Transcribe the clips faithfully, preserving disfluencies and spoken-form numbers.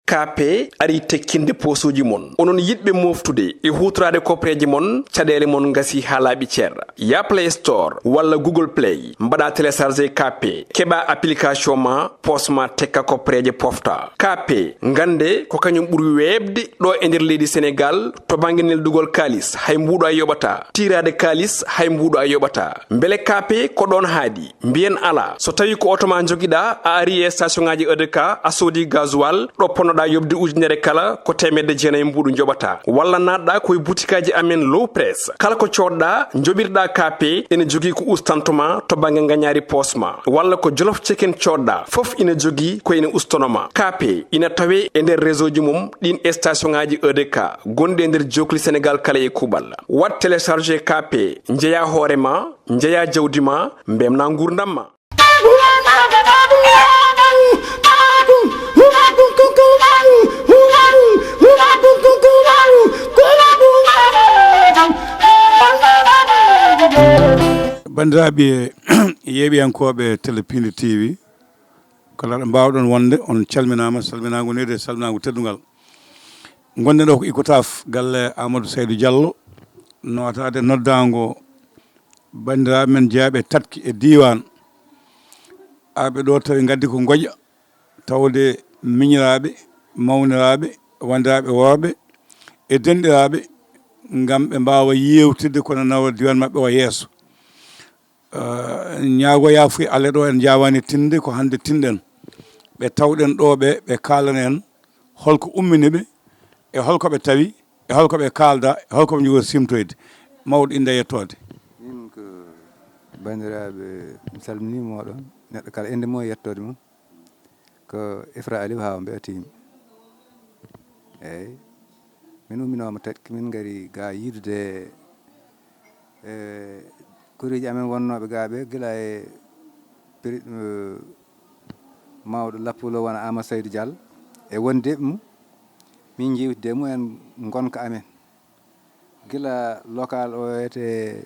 Kaape ari tekkinde poosuuji mon. Onon yiɗɓe mooftude e huutoraade kopreeje mon, caɗeele mon ngasi haa laaɓi cer. Ya Play Store walla Google Play, mbaɗa télécharger Kaape, keɓa application ma, poos ma tekka kopreeje pofta. Kaape, ngannde ko kañum ɓuri weeɓde ɗo e nder leydi Senegaal to bannge neldugol kaalis, hay mbuuɗo a yoɓata. Tiiraade kaalis, hay mbuuɗo a yoɓata. Mbele Kaape ko ɗoon haaɗi? Mbiyen alaa. So tawii ko oto ma njogiɗaa, a ari e station ŋaaji E D K, a soodi gasoil, ɗo ponnoɗaa yoɓde ujunere kala, ko teemedde jeenayi mbuuɗu njoɓataa. Walla naatɗaa ko e butikaaji amen Low Press. Kala ko coodɗaa, njoɓirɗaa Kaape, ene jogii ko ustanto ma to bannge ngañaari poos ma. Walla ko Jolof Chicken coodɗaa, fof ina jogii ko ene ustono ma. Kaape ina tawee e nder réseau ji mum ɗiin e station ŋaaji E D K gonɗi e nder jookli Senegaal kala e kuuɓal. Waɗ télécharger Kaape, njeyaa hoore ma, njeyaa jawdi ma, mbemnaa nguurndam ma. Banndiraaɓe yeeɓiyankooɓe Tele Piindi T V, kala ɗo mbaawɗon wonde, on calminaama, salminaango needi e salminaango teddungal. Ngonɗen ɗo ko Icotaf, galle Amadou Saydou Diallo, nootaade noddaango banndiraaɓe men jeyaaɓe tatki e diiwaan. Arɓe ɗo tawi ngaddi ko ngoƴa, tawde miñiraaɓe, mawniraaɓe, wanndiraaɓe worɓe e denɗiraaɓe, ngam ɓe mbaawa yeewtidde ko no nawra diiwaan maɓɓe o yeeso. Eh, ñaago yaafuya Allah ɗo en njaawaani tinde, ko hannde tinɗen. Ɓe tawɗen ɗo ɓe, ɓe kaalana en holko ummini ɓe, e holko ɓe tawi, e holko ɓe kaalda, e holko ɓe njogori simtoyde. Mawɗo innde e yettoode. Min ko banndiraaɓe, mi salminii mooɗon, neɗɗo kala innde mum e yettoode mum. Ko Ifra Aliou Hawa Mbeya Timi. Eeyi. Min umminooma Taƴki, min ngari ga yiidude, e, koreeji amen wonnooɓe ga ɓe, gila e peri-, e, mawɗo Lappulo wona Amadou Saydou Diallo, e wonde mum, min njeewtide e mum en ngonka amen. Gila local o wiyetee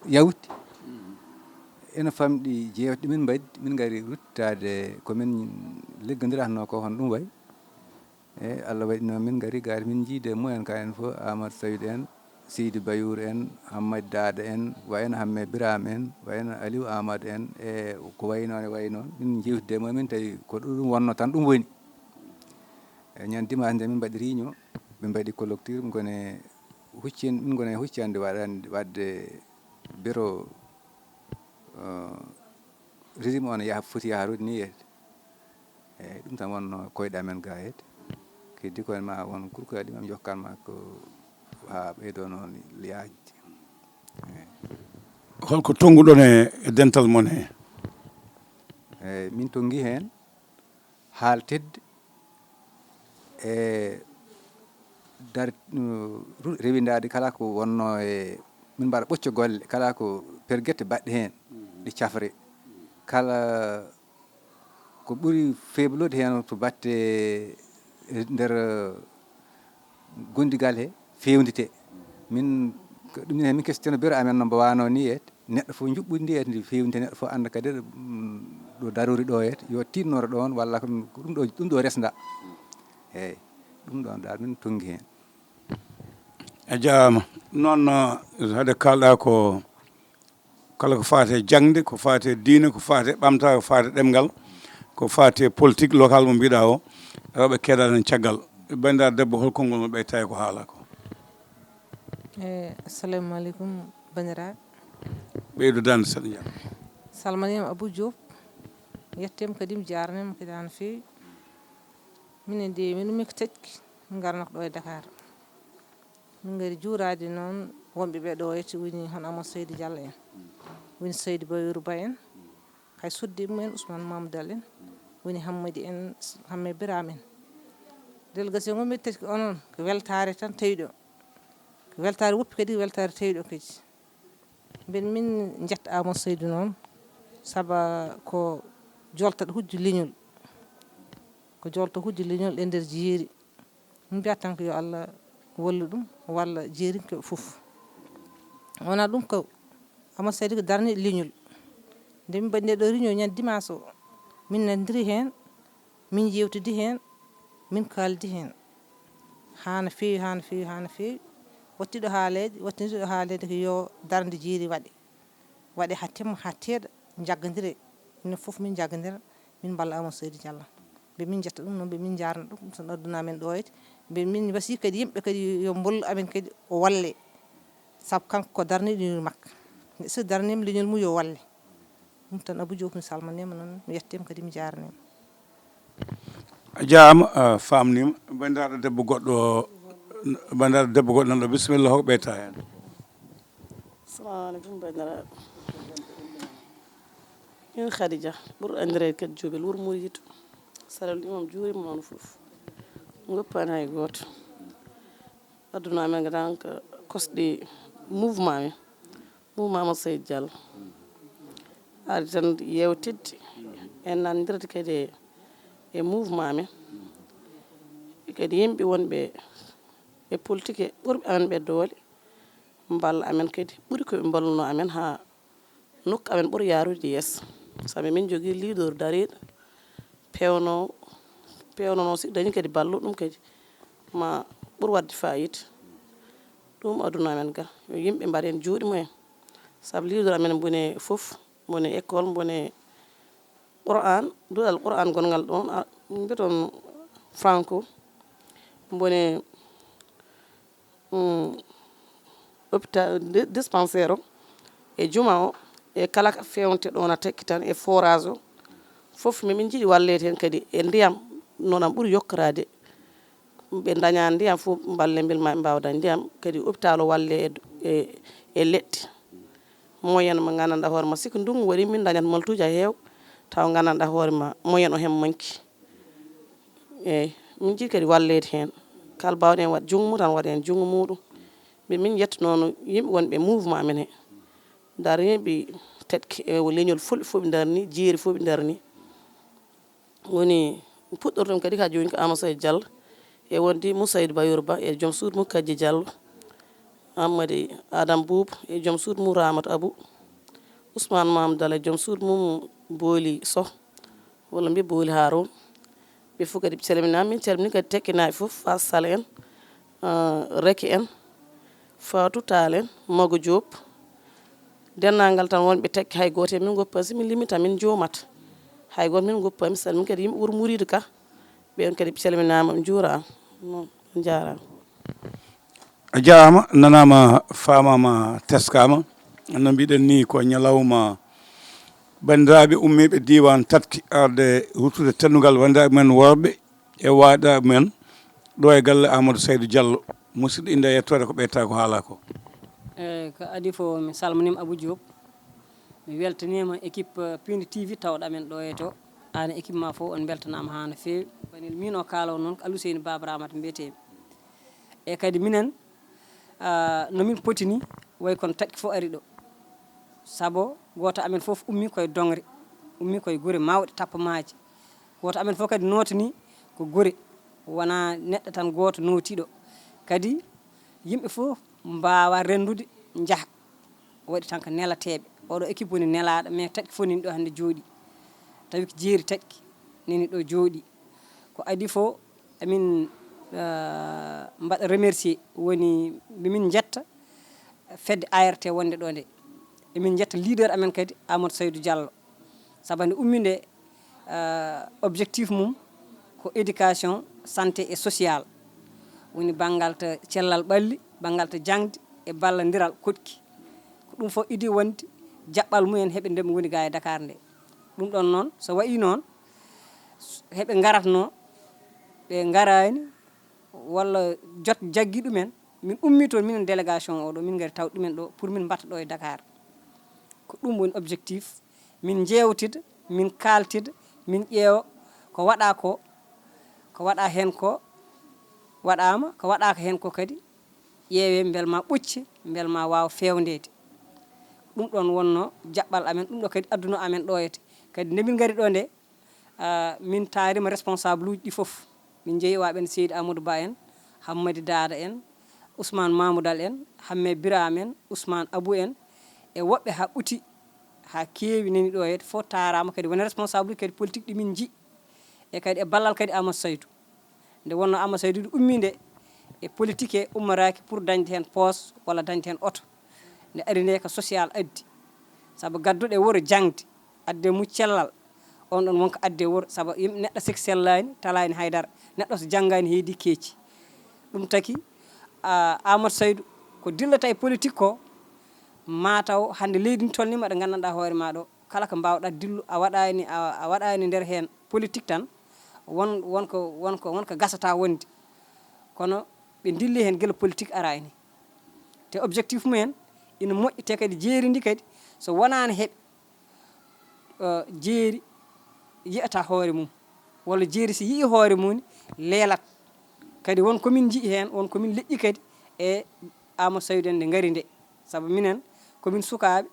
yawti, ene famɗi jeewte ɗe min mbaɗi, min ngari ruttaade ko min liggondiratnoo ko, hono ɗum wayi. E Allah waɗi noon, min ngari gaari, min njiide mumen ka en fof, Amadou Saydou en, Seydi Bayour en, Hammadi Daada en, wayno Hamme Birame en, wayno Aliou Amadou en, e ko wayi noon e wayi noon. Min njeewtide e mumen, min tawi ko ɗum wonnoo tan ɗum woni. E ñande dimanche nde min mbaɗi réunion, ɓe mbaɗi collectif, min ngone huccin-, min ngone huccande waɗande, waɗde bureau, eh, régime on yaha, foti yaha rodi ni yeede. Eeyi, ɗum tan wonnoo koyɗe amen ga yeede. Keddi ko en ma won kurkuyaɗi mam jokkan ma ko haa ɓeydo noon yaajde. Eeyi. Holko tonnguɗon e, e dental mon he? Eeyi, min tonngi heen haaltidde e dar-, rewindaade kala ko wonnoo e, min mbaɗa ɓocco golle, kala ko pergette baɗɗe heen, ɗe cafre. Kala ko ɓuri feeblude heen to batte nder gondigal he, feewndite. Min, ko ɗum ne min kesteno bureau amen no mbo wano ni e neɗɗo fof njuɓɓudi ndi e ndi feewndite, neɗɗo fof annda kadi, mm, ɗo darori ɗo e yo tiiɗnoro ɗon walla ko ɗum ɗo, ɗum ɗo resda. Eeyi, ɗum ɗon dal min tonngi heen. A jaaraama. Noon, uh, hade kaalɗa ko kala ko faati e jaŋde, ko faati e diine, ko faati e ɓamtaare, ko faati e ɗemngal, ko faati e politique local mo mbiɗa o, rewɓe keedaani heen caggal. Banndiraaɗo debbo, hol konngol mo ɓeyta e ko haala ko? Eh, assalamu aleykum, banndiraaɓe. Ɓeydo daande seeɗa, jam. Salmaniima Abou Diop, yettiima kadi, mi jaarniima kadi haa no feewi. Minen de, min ummi ko Taƴki, min ngarno ko ɗo e Dakar. Min ngari juuraade noon wonɓe ɓe ɗo, yetti woni hono Amadou Seydi Diallo en, woni Seydi Bayouru Ba en, hay sodde mumen Ousmane Mamadou Dal en, woni Hammadi en, Hamme Birame en. Délégation ngon min Taƴki onon ko weltaare tan tawi ɗo. Ko weltaare woppi kadi, ko weltaare tawi ɗo kadi. Mben min njetta Amadou Seydi noon, saba ko joltaɗo hujju leñol. Ko jolto hujju leñol e nder jeeri. Min mbiyata tan ko yo Allah wallu ɗum, walla jeerinke fof. Wona ɗum ko Amadou Seydi ko daraniiɗo leñol. Nde min mbaɗi nde ɗo réunion ñande dimanche o, min nanndiri heen, min njeewtidi heen, Min kaaldi heen haa no feewi, haa no feewi, haa no feewi. Wattiiɗo haaleeji, wattindiiɗo haaleeji ko yo darnde jeeri waɗe, waɗe haa timma, haa teeɗa, njaggondire. Minen fof min njaggondira, min mballa Amadou Seydou Diallo. Mbe min njetta ɗum noon, mbe min njaarna ɗum, ɗum tan addunaa men ɗo, mbe min mbasi kadi yimɓe kadi yo mbollu amen kadi o walle. Sabu kanko ko darniiɗo leñol makko. Neɗɗo so darniima leñol mum yo walle. Ɗum tan Abou Diop, mi salmaniima noon, mi yettiima kadi, mi jaaraniima. A jaaraama, a faamniima. Banndiraaɗo debbo goɗɗo, banndiraaɗo debbo goɗɗo nan ɗo, bisimilla, hol ko ɓeyta heen? Assalamu alaikum, banndiraaɓe. Min Khadija, ɓurɗo anndireede kadi Joobel, wuro Muriitu. Salal imam juuriima on fof. Ngoppaani hay gooto. Addunaa men ko tan ko kosɗi mouvement men, mouvement mo Seydi Diallo. Ari tan yeewtidde en, nanndirde kadi e mouvement men, kadi yimɓe wonɓe e politique, ɓurɓe amen ɓe doole, mballa amen kadi ɓuri ko ɓe mballunoo amen haa nokku amen ɓuri yaarude yeeso. Sabi min njogii leader dariiɗo, peewnoowo, peewnoowo, si dañi kadi ballo ɗum kadi ma ɓur waɗde faayida. Ɗum aduna amen ga, yo yimɓe mbaɗ heen juuɗe mumen. Sabu leader amen mbone fof, mbone école, mbone Qur'an, duɗal Qur'an gonngal ɗoon, mbiton Franco, mbone hôpital, dispensaire o, e juma o, e kala ko feewnte ɗoon a tekki tan, e forage o fof. Min njiɗi walleede heen kadi e ndiyam, noon am ɓuri yokkoraade. Ɓe ndaña ndiyam fof, mballe mbel ma ɓe mbaawa dañ ndiyam. Kadi hôpital o walle e, e, e leɗɗe. Moyen mo nganndanɗaa hoore ma, sikko ndunngu waɗi, min ndañat moltuuji a heew, taw nganndanɗaa hoore ma, moyen o heen manki. Eeyi, min njiɗi kadi walleede heen. Kala baawɗo heen waɗ junngo mum tan, waɗa heen junngo muuɗum. Mbi min yettanoono yimɓe wonɓe e mouvement amen he. Darniiɓe teɗki e leñol fulɓe fof ɓe darni, jeeri fof ɓe darni. Woni puɗɗortumi kadi ka jooni ko Amadou Saydou Diallo e wonde Moussaïdou Bayour Ba e joom suudu mum Kadji Diallo, Ammadi Adam Boubou e joom suudu mum Ramata Abou, Ousmane Mamadou Dal e joom suudu mum Booli Soh, walla mbiya Booli Haroun. Ɓe fof kadi ɓe calminaama. Min calmini kadi tekkinaaɓe fof, Fass Sall en, Reki en, Fatou Tall en, Mago Diop, denndaangal tan wonɓe tekki, hay gooto heen min ngoppaani, si min limii tan min juumat. Hay gooto min ngoppaani, mi salmini kadi yimɓe wuro Muriidu ka, ɓeen kadi ɓe calminaama, ɓe njuuraama. Noon, on njaaraama. A jaaraama, nanaama, faamaama, teskaama. No mbiɗen nii, ko ñalawma banndiraaɓe ummiiɓe diiwaan Taɗki arde ruttude teddugal banndiraaɓe men worɓe e waaɗa men ɗo e galle Amadou Saydou Diallo. Musidɗo, innde e yettoode, ko ɓeyta ko haalaa ko. Eeyi, ko adii fof, mi salminiima Abou Diop. Mi weltaniima équipe, eh, Pindi T V tawɗo amen ɗo e to. Aan e équipe ma fof, on mbeltanaama haa no feewi. Banel miin o kaalaw noon, ko Aluseyni Baaba Ramata mbiyetee-mi. E kadi minen, ah, no min poti nii, way kono Taɗki fof ari ɗo. Sabu gooto amen fof ummii koye doŋre, ummii koye gure mawɗe, tappamaaje. Gooto amen fof kadi nootanii ko gure, wonaa neɗɗo tan gooto nootiiɗo. Kadi yimɓe fof mbaawa renndude, njaha. Waɗi tan ko nelateeɓe. Oɗo équipe woni nelaaɗo, mais Taɗki fof nani ɗo hannde jooɗii. Tawi ko jeeri Taɗki nani ɗo jooɗii. Ko adii fof, emin, eh, mbaɗa remercier, woni mbimin njetta fedde A R T wonde ɗo nde. Emin njetta leader amen kadi, Amadou Saydou Diallo. Sabu nde ummi nde, eh, objectif mum ko éducation, santé et social. Woni banngal to cellal ɓalli, banngal to jaŋde e ballondiral koɗki. Ko ɗum fof idii wonde jaɓɓal mumen heɓe nde ɓe ngoni ga e Dakar nde. Ɗum ɗon noon, so wayi noon, heɓe ngaratno, ɓe ngaraani, walla jot jaggi ɗumen, min ummi toon, minen délégation o ɗo, min ngari taw ɗumen ɗo pour min mbatta ɗo e Dakar. Ko ɗum woni objectif, min njeewtida, min kaaltida, min ƴeewa ko waɗa ko, ko waɗa heen ko waɗaama, ko waɗaaka heen ko kadi ƴeewee mbel ma ɓocce, mbel ma waaw feewndeede. Ɗum ɗoon wonnoo jaɓɓal amen, ɗum ɗo kadi adduno amen ɗo yete. Kadi nde min ngari ɗo nde, ah, min taarima responsable uji ɗi fof. Min njeyi waaɓe en Seydi Amadou Ba en, Hammadi Daada en, Ousmane Mamoudal en, Hamme Birame en, Ousmane Abou en, e woɓɓe haa ɓuti, haa keewi nani ɗo yete, fof taaraama kadi wona responsable uji kadi politique ɗi min nji. E kadi e ballal kadi Amadou Saydou. Nde wonno Amadou Saydou ummii nde, e politique he ummoraaki pour dañde heen poos walla dañde heen oto. Nde ari nde ko social addi. Sabu gadduɗo e wuro jaŋde, adde mum cellal, on ɗon wonko adde wuro, sabu yimɓe, neɗɗo sik sellaani, talaani haydara. Neɗɗo so janngaani heedi keeci. Ɗum taki, a, Amadou Saydou ko dillata e politique ko, ma taw hannde leydi ndi tolniima ɗo nganndanɗaa hoore ma ɗo, kala ko mbaawɗaa dillu, a waɗaani, a, a waɗaani nder heen politique tan, won, won ko, won ko, won ko gasata wonde. Kono ɓe ndilli heen gila politique araani. Te objectif mumen ina moƴƴi, te kadi jeeri ndi kadi so wonaano heɓe, eh, jeeri yiyata hoore mum, walla jeeri so yii hoore mum leelat. Kadi won ko min njiyi heen, won ko min leƴƴi kadi e Amadou Saydou nde ngari nde. Sabu minen ko min sukaaɓe,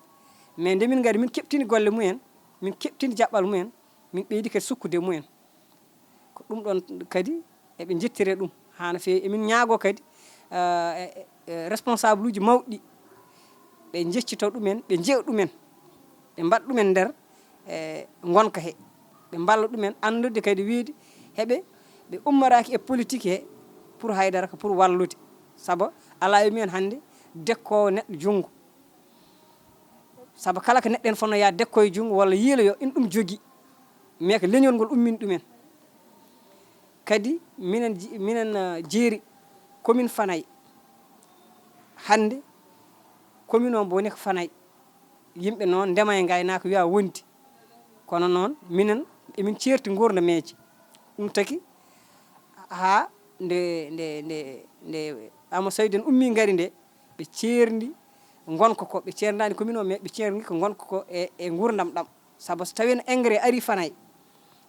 mais nde min ngari min keɓtini golle mumen, min keɓtini jaɓɓal mumen, min ɓeydi kadi sukkude mumen. Ko ɗum ɗon kadi eɓe njettire ɗum haa no feewi. Emin ñaagoo kadi, ah, e, e, e responsable uji mawɗi ɗi, ɓe njeccito ɗumen, ɓe njeya ɗumen, ɓe mbaɗa ɗumen nder, e, ngonka he, ɓe mballa ɗumen anndude kadi wiyde heɓe, ɓe ummoraaki e politique he pour haydara, ko pour wallude. Sabu alaa e mumen hannde dekkoowo neɗɗo junngo. Sabu kala ko neɗɗo en fotnoo yaa dekkoye junngo walla yiiloyo, ina ɗum jogii. Mais ko leñol ngol ummini ɗumen. Kadi minen ji-, minen, ah, jeeri commune Fanay. Hannde commune o woni ko Fanay. Yimɓe noon ndema e ngaynaaka wiya wondi. Kono noon minen emin ceerti nguurndam meeje. Ɗum taki haa nde, nde, nde, nde Amadou Saydou en ummii ngari nde, ɓe ceerndi ngonka ko, ɓe ceerndaani commune o, mais ɓe ceerndi ko ngonka ko e, e nguurndam ɗam. Sabu so tawii no engrais ari Fanay,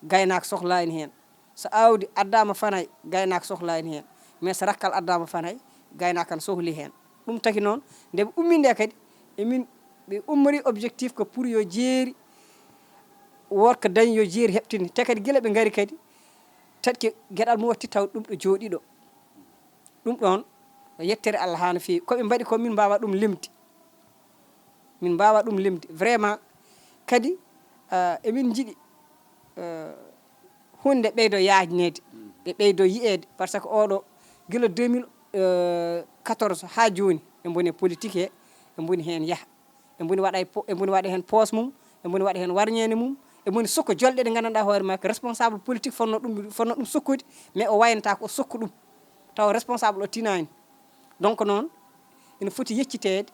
gaynaako sohlaani heen. So aawdi addaama Fanay, gaynaako sohlaani heen. Mais so rakkal addaama Fanay, gaynaako kan sohli heen. Ɗum taki noon, nde ɓe ummii nde kadi, emin, ɓe ummori objectif ko pour yo jeeri wood ko dañi, yo jeeri heɓtini. Te kadi gila ɓe ngari kadi, tatke geɗal mum watti taw ɗum ɗo jooɗii ɗo. Ɗum ɗoon ko yettere Allah haa no feewi. Ko ɓe mbaɗi ko min mbaawaa ɗum limde. Min mbaawaa ɗum limde. Vraiment, kadi, ah, emin njiɗi, ah, huunde ɓeydo yaajneede, ɗe ɓeydo yiyeede. Par ce que oɗo, gila deux mille quatorze haa jooni, ɓe mboni e politique he, ɓe mboni heen yaha. Ɓe mboni waɗa e po-, ɓe mboni waɗa heen poos mum, ɓe mboni waɗa heen warñeende mum, ɓe mboni sokko jolɗe ɗe nganndanɗaa hoore maa ko responsable politique fotnoo ɗum, fotnoo ɗum sokkude, mais o waynata ko o sokku ɗum. Tawa responsable o tinaani. Donc noon, ina foti yecciteede,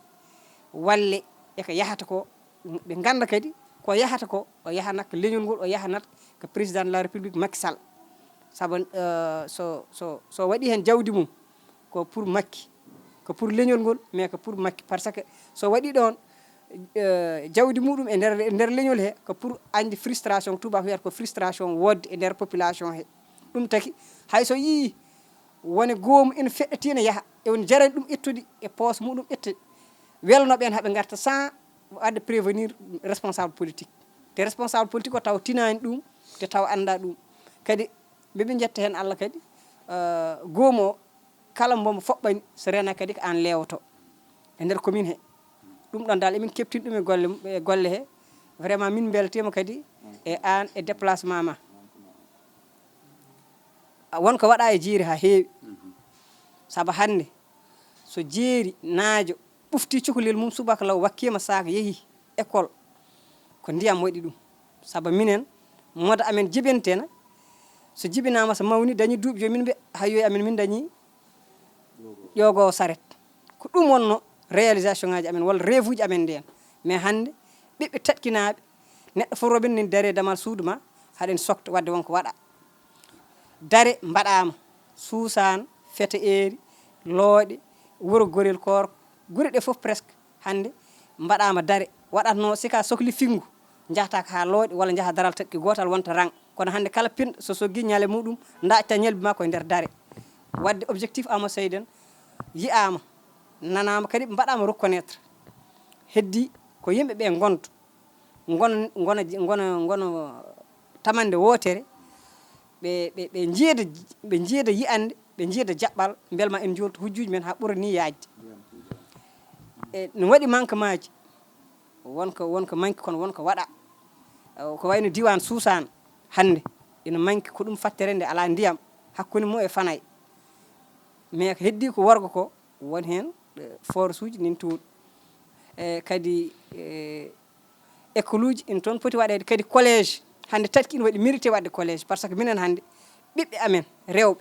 walle e ko yahata ko, ɓe ngannda kadi ko yahata ko, o yahanat ko leñol ngol, o yahanat ko président de la République Macky Sall. Sabu, eh, so, so, so waɗi heen jawdi mum, ko pour Macky, ko pour leñol ngol, mais ko pour Macky. Par ce que so waɗi ɗoon, eh, jawdi muɗum e nder, e nder leñol he, ko pour añde frustration, tubaako wiyata ko frustration woodde e nder population he. Ɗum taki, hay so yii wone goomu ina feɗɗa tina yaha, e won jarani ɗum ittude e poos muɗum itte, welno ɓeen haɓe ngarta sans waɗde prévenir responsable politique. Te responsable politique o taw tinaani ɗum, te taw annda ɗum. Kadi, ɓe ɓe njetta heen Allah kadi, eh, goomu o, kala mbo mo foɓɓani, so rena kadi ko aan leewoto e nder commune he. Ɗum ɗon dal, emin keɓtini ɗum e golle, e golle he. Vraiment, min mbeltiima kadi e aan e déplacement ma. A, won ko waɗa e jeeri haa heewi. Sabu hannde, so jeeri naajo ɓufti cukalel mum subaka law, wakkiima saak, yehi école, ko ndiyam waɗi ɗum. Sabu minen, moda amen jibintena, so jibinaama, so mawni, dañi duuɓi joyi, min mbiya, hayyo amen, min dañi ƴoogoowo saret. Ko ɗum wonno réalisation ngaji amen walla rêve uji amen ndeen. Mais hannde, ɓiɓɓe taƴkinaaɓe, neɗɗo fof robin nen dare damal suudu ma, haɗen sokta waɗde won ko waɗa. Dare mbaɗaama, Suusaan, Fete Eeri, Looɗe, Wuro Gorel Koorko, gure ɗe fof presque hannde mbaɗaama dare. Waɗatno si ka sokli finngu, njahata ko haa Looɗe walla njaha daral taƴki gootal wonta rang. Kono hannde kala pinɗo so soggi ñale muɗum, ndaƴta ñalbi ma ko e nder dare. Waɗde objectif Amadou Saydou en yi'aama, nanaama, kadi mbaɗaama reconnaître. Heddi ko yimɓe ɓe ngonta, ngona, ngona, ngona, ngona tamande wootere, ɓe, ɓe, ɓe njeeda, ɓe njeeda yi'ande, ɓe njeeda jaɓɓal, mbel ma en njooltu hujjuuji men haa ɓura ni yaajde. E, no waɗi manquement ji, won ko, won ko manque, kono won ko waɗa. Eh, ko wayno diiwaan Suusaan hannde, ina manque ko ɗum fattere nde alaa ndiyam. hakkunde mum e Fanay. Mais ko heddii ko worgo ko, won heen, eh, force uji nin toon. Eh, kadi, eh, école uji ina toon poti waɗeede, kadi collège. Hannde Taƴki ina waɗi mérité waɗde collège, par ce que minen hannde ɓiɓɓe amen rewɓe,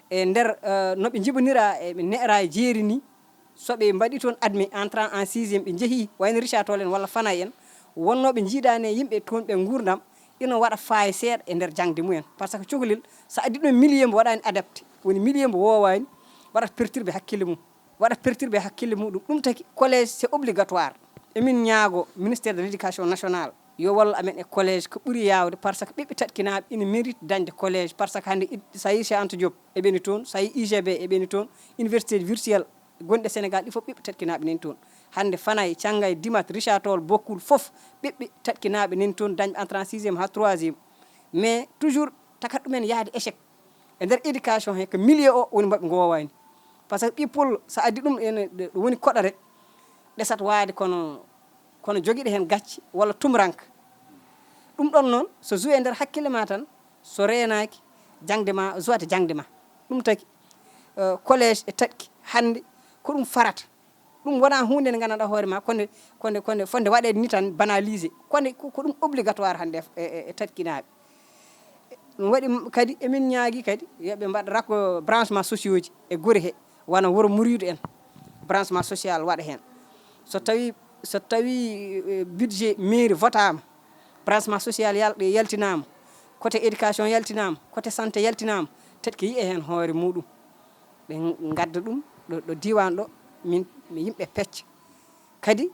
e nder, eh, no ɓe njibonira, e ɓe ne'ra e jeeri ni, so ɓe mbaɗi toon admis, entrant en sixième, ɓe njehi wayno Richard Toll en walla Fanay en, wonnooɓe njiidaani e yimɓe toon ɓe nguurndam, ina waɗa faayi seeɗa e nder jaŋde mumen. Par ce que cukalel, so addi ɗum e milieu mbo waɗaani adapté, woni milieu mbo woowaani, waɗat perturbé hakkille mum, waɗat perturbé hakkille muɗum. Ɗum taki collège, c'est obligatoire. Emin ñaago ministère de l'éducation nationale yo wallu amen e collège ko ɓuri yaawde, par ce que ɓiɓɓe Taƴkinaaɓe ina mérite dañde collège, par ce que hannde id-, so a yii Cheikh Anta Diop eɓeni toon, so a yii I G B eɓeni toon, université virtuelle gonɗe Sénégal ɗi fof ɓiɓɓe Taƴkinaaɓe nani toon. Hannde Fanay, Cangay, Dimat, Richard Toll, Bokkul fof ɓiɓɓe Taƴkinaaɓe nani toon, dañɓe entrant sixième haa troisième. Mais toujours takat ɗumen yahde échec. E nder éducation he, ko milieu o woni mbaɗ ngoowani. Par ce que ɓippol, so addi ɗum ene, ɗe, ɗum woni koɗa rek, ɗesat waade kono, kono jogiiɗo heen gacce walla tumuranke. Ɗum ɗon noon, so joué e nder hakkille ma tan, so reenaaki, jaŋde ma, jouwata jaŋde ma. Ɗum taki, eh, collège e Taƴki hannde ko ɗum farata. Ɗum wonaa huunde nde nganndanɗaa hoore ma, konde, konde, konde fotde waɗeede ni tan, banalisé. Konde ko, ko ɗum obligatoire hannde e, e, e Taƴkinaaɓe. Ɗum waɗi m-, kadi emin ñaagi kadi yo ɓe mbaɗ rako branchement sociaux ji e gure he, wano wuro Muriidu en, branchement social waɗa heen. So tawi, so tawi, eh, budget mairie votaama, branchement social yal-, yaltinaama, côté éducation yaltinaama, côté santé yaltinaama, Taƴki yiya heen hoore muɗum. Ɓe ngadda ɗum ɗo, ɗo diiwaan ɗo, min, min yimɓe pecca. Kadi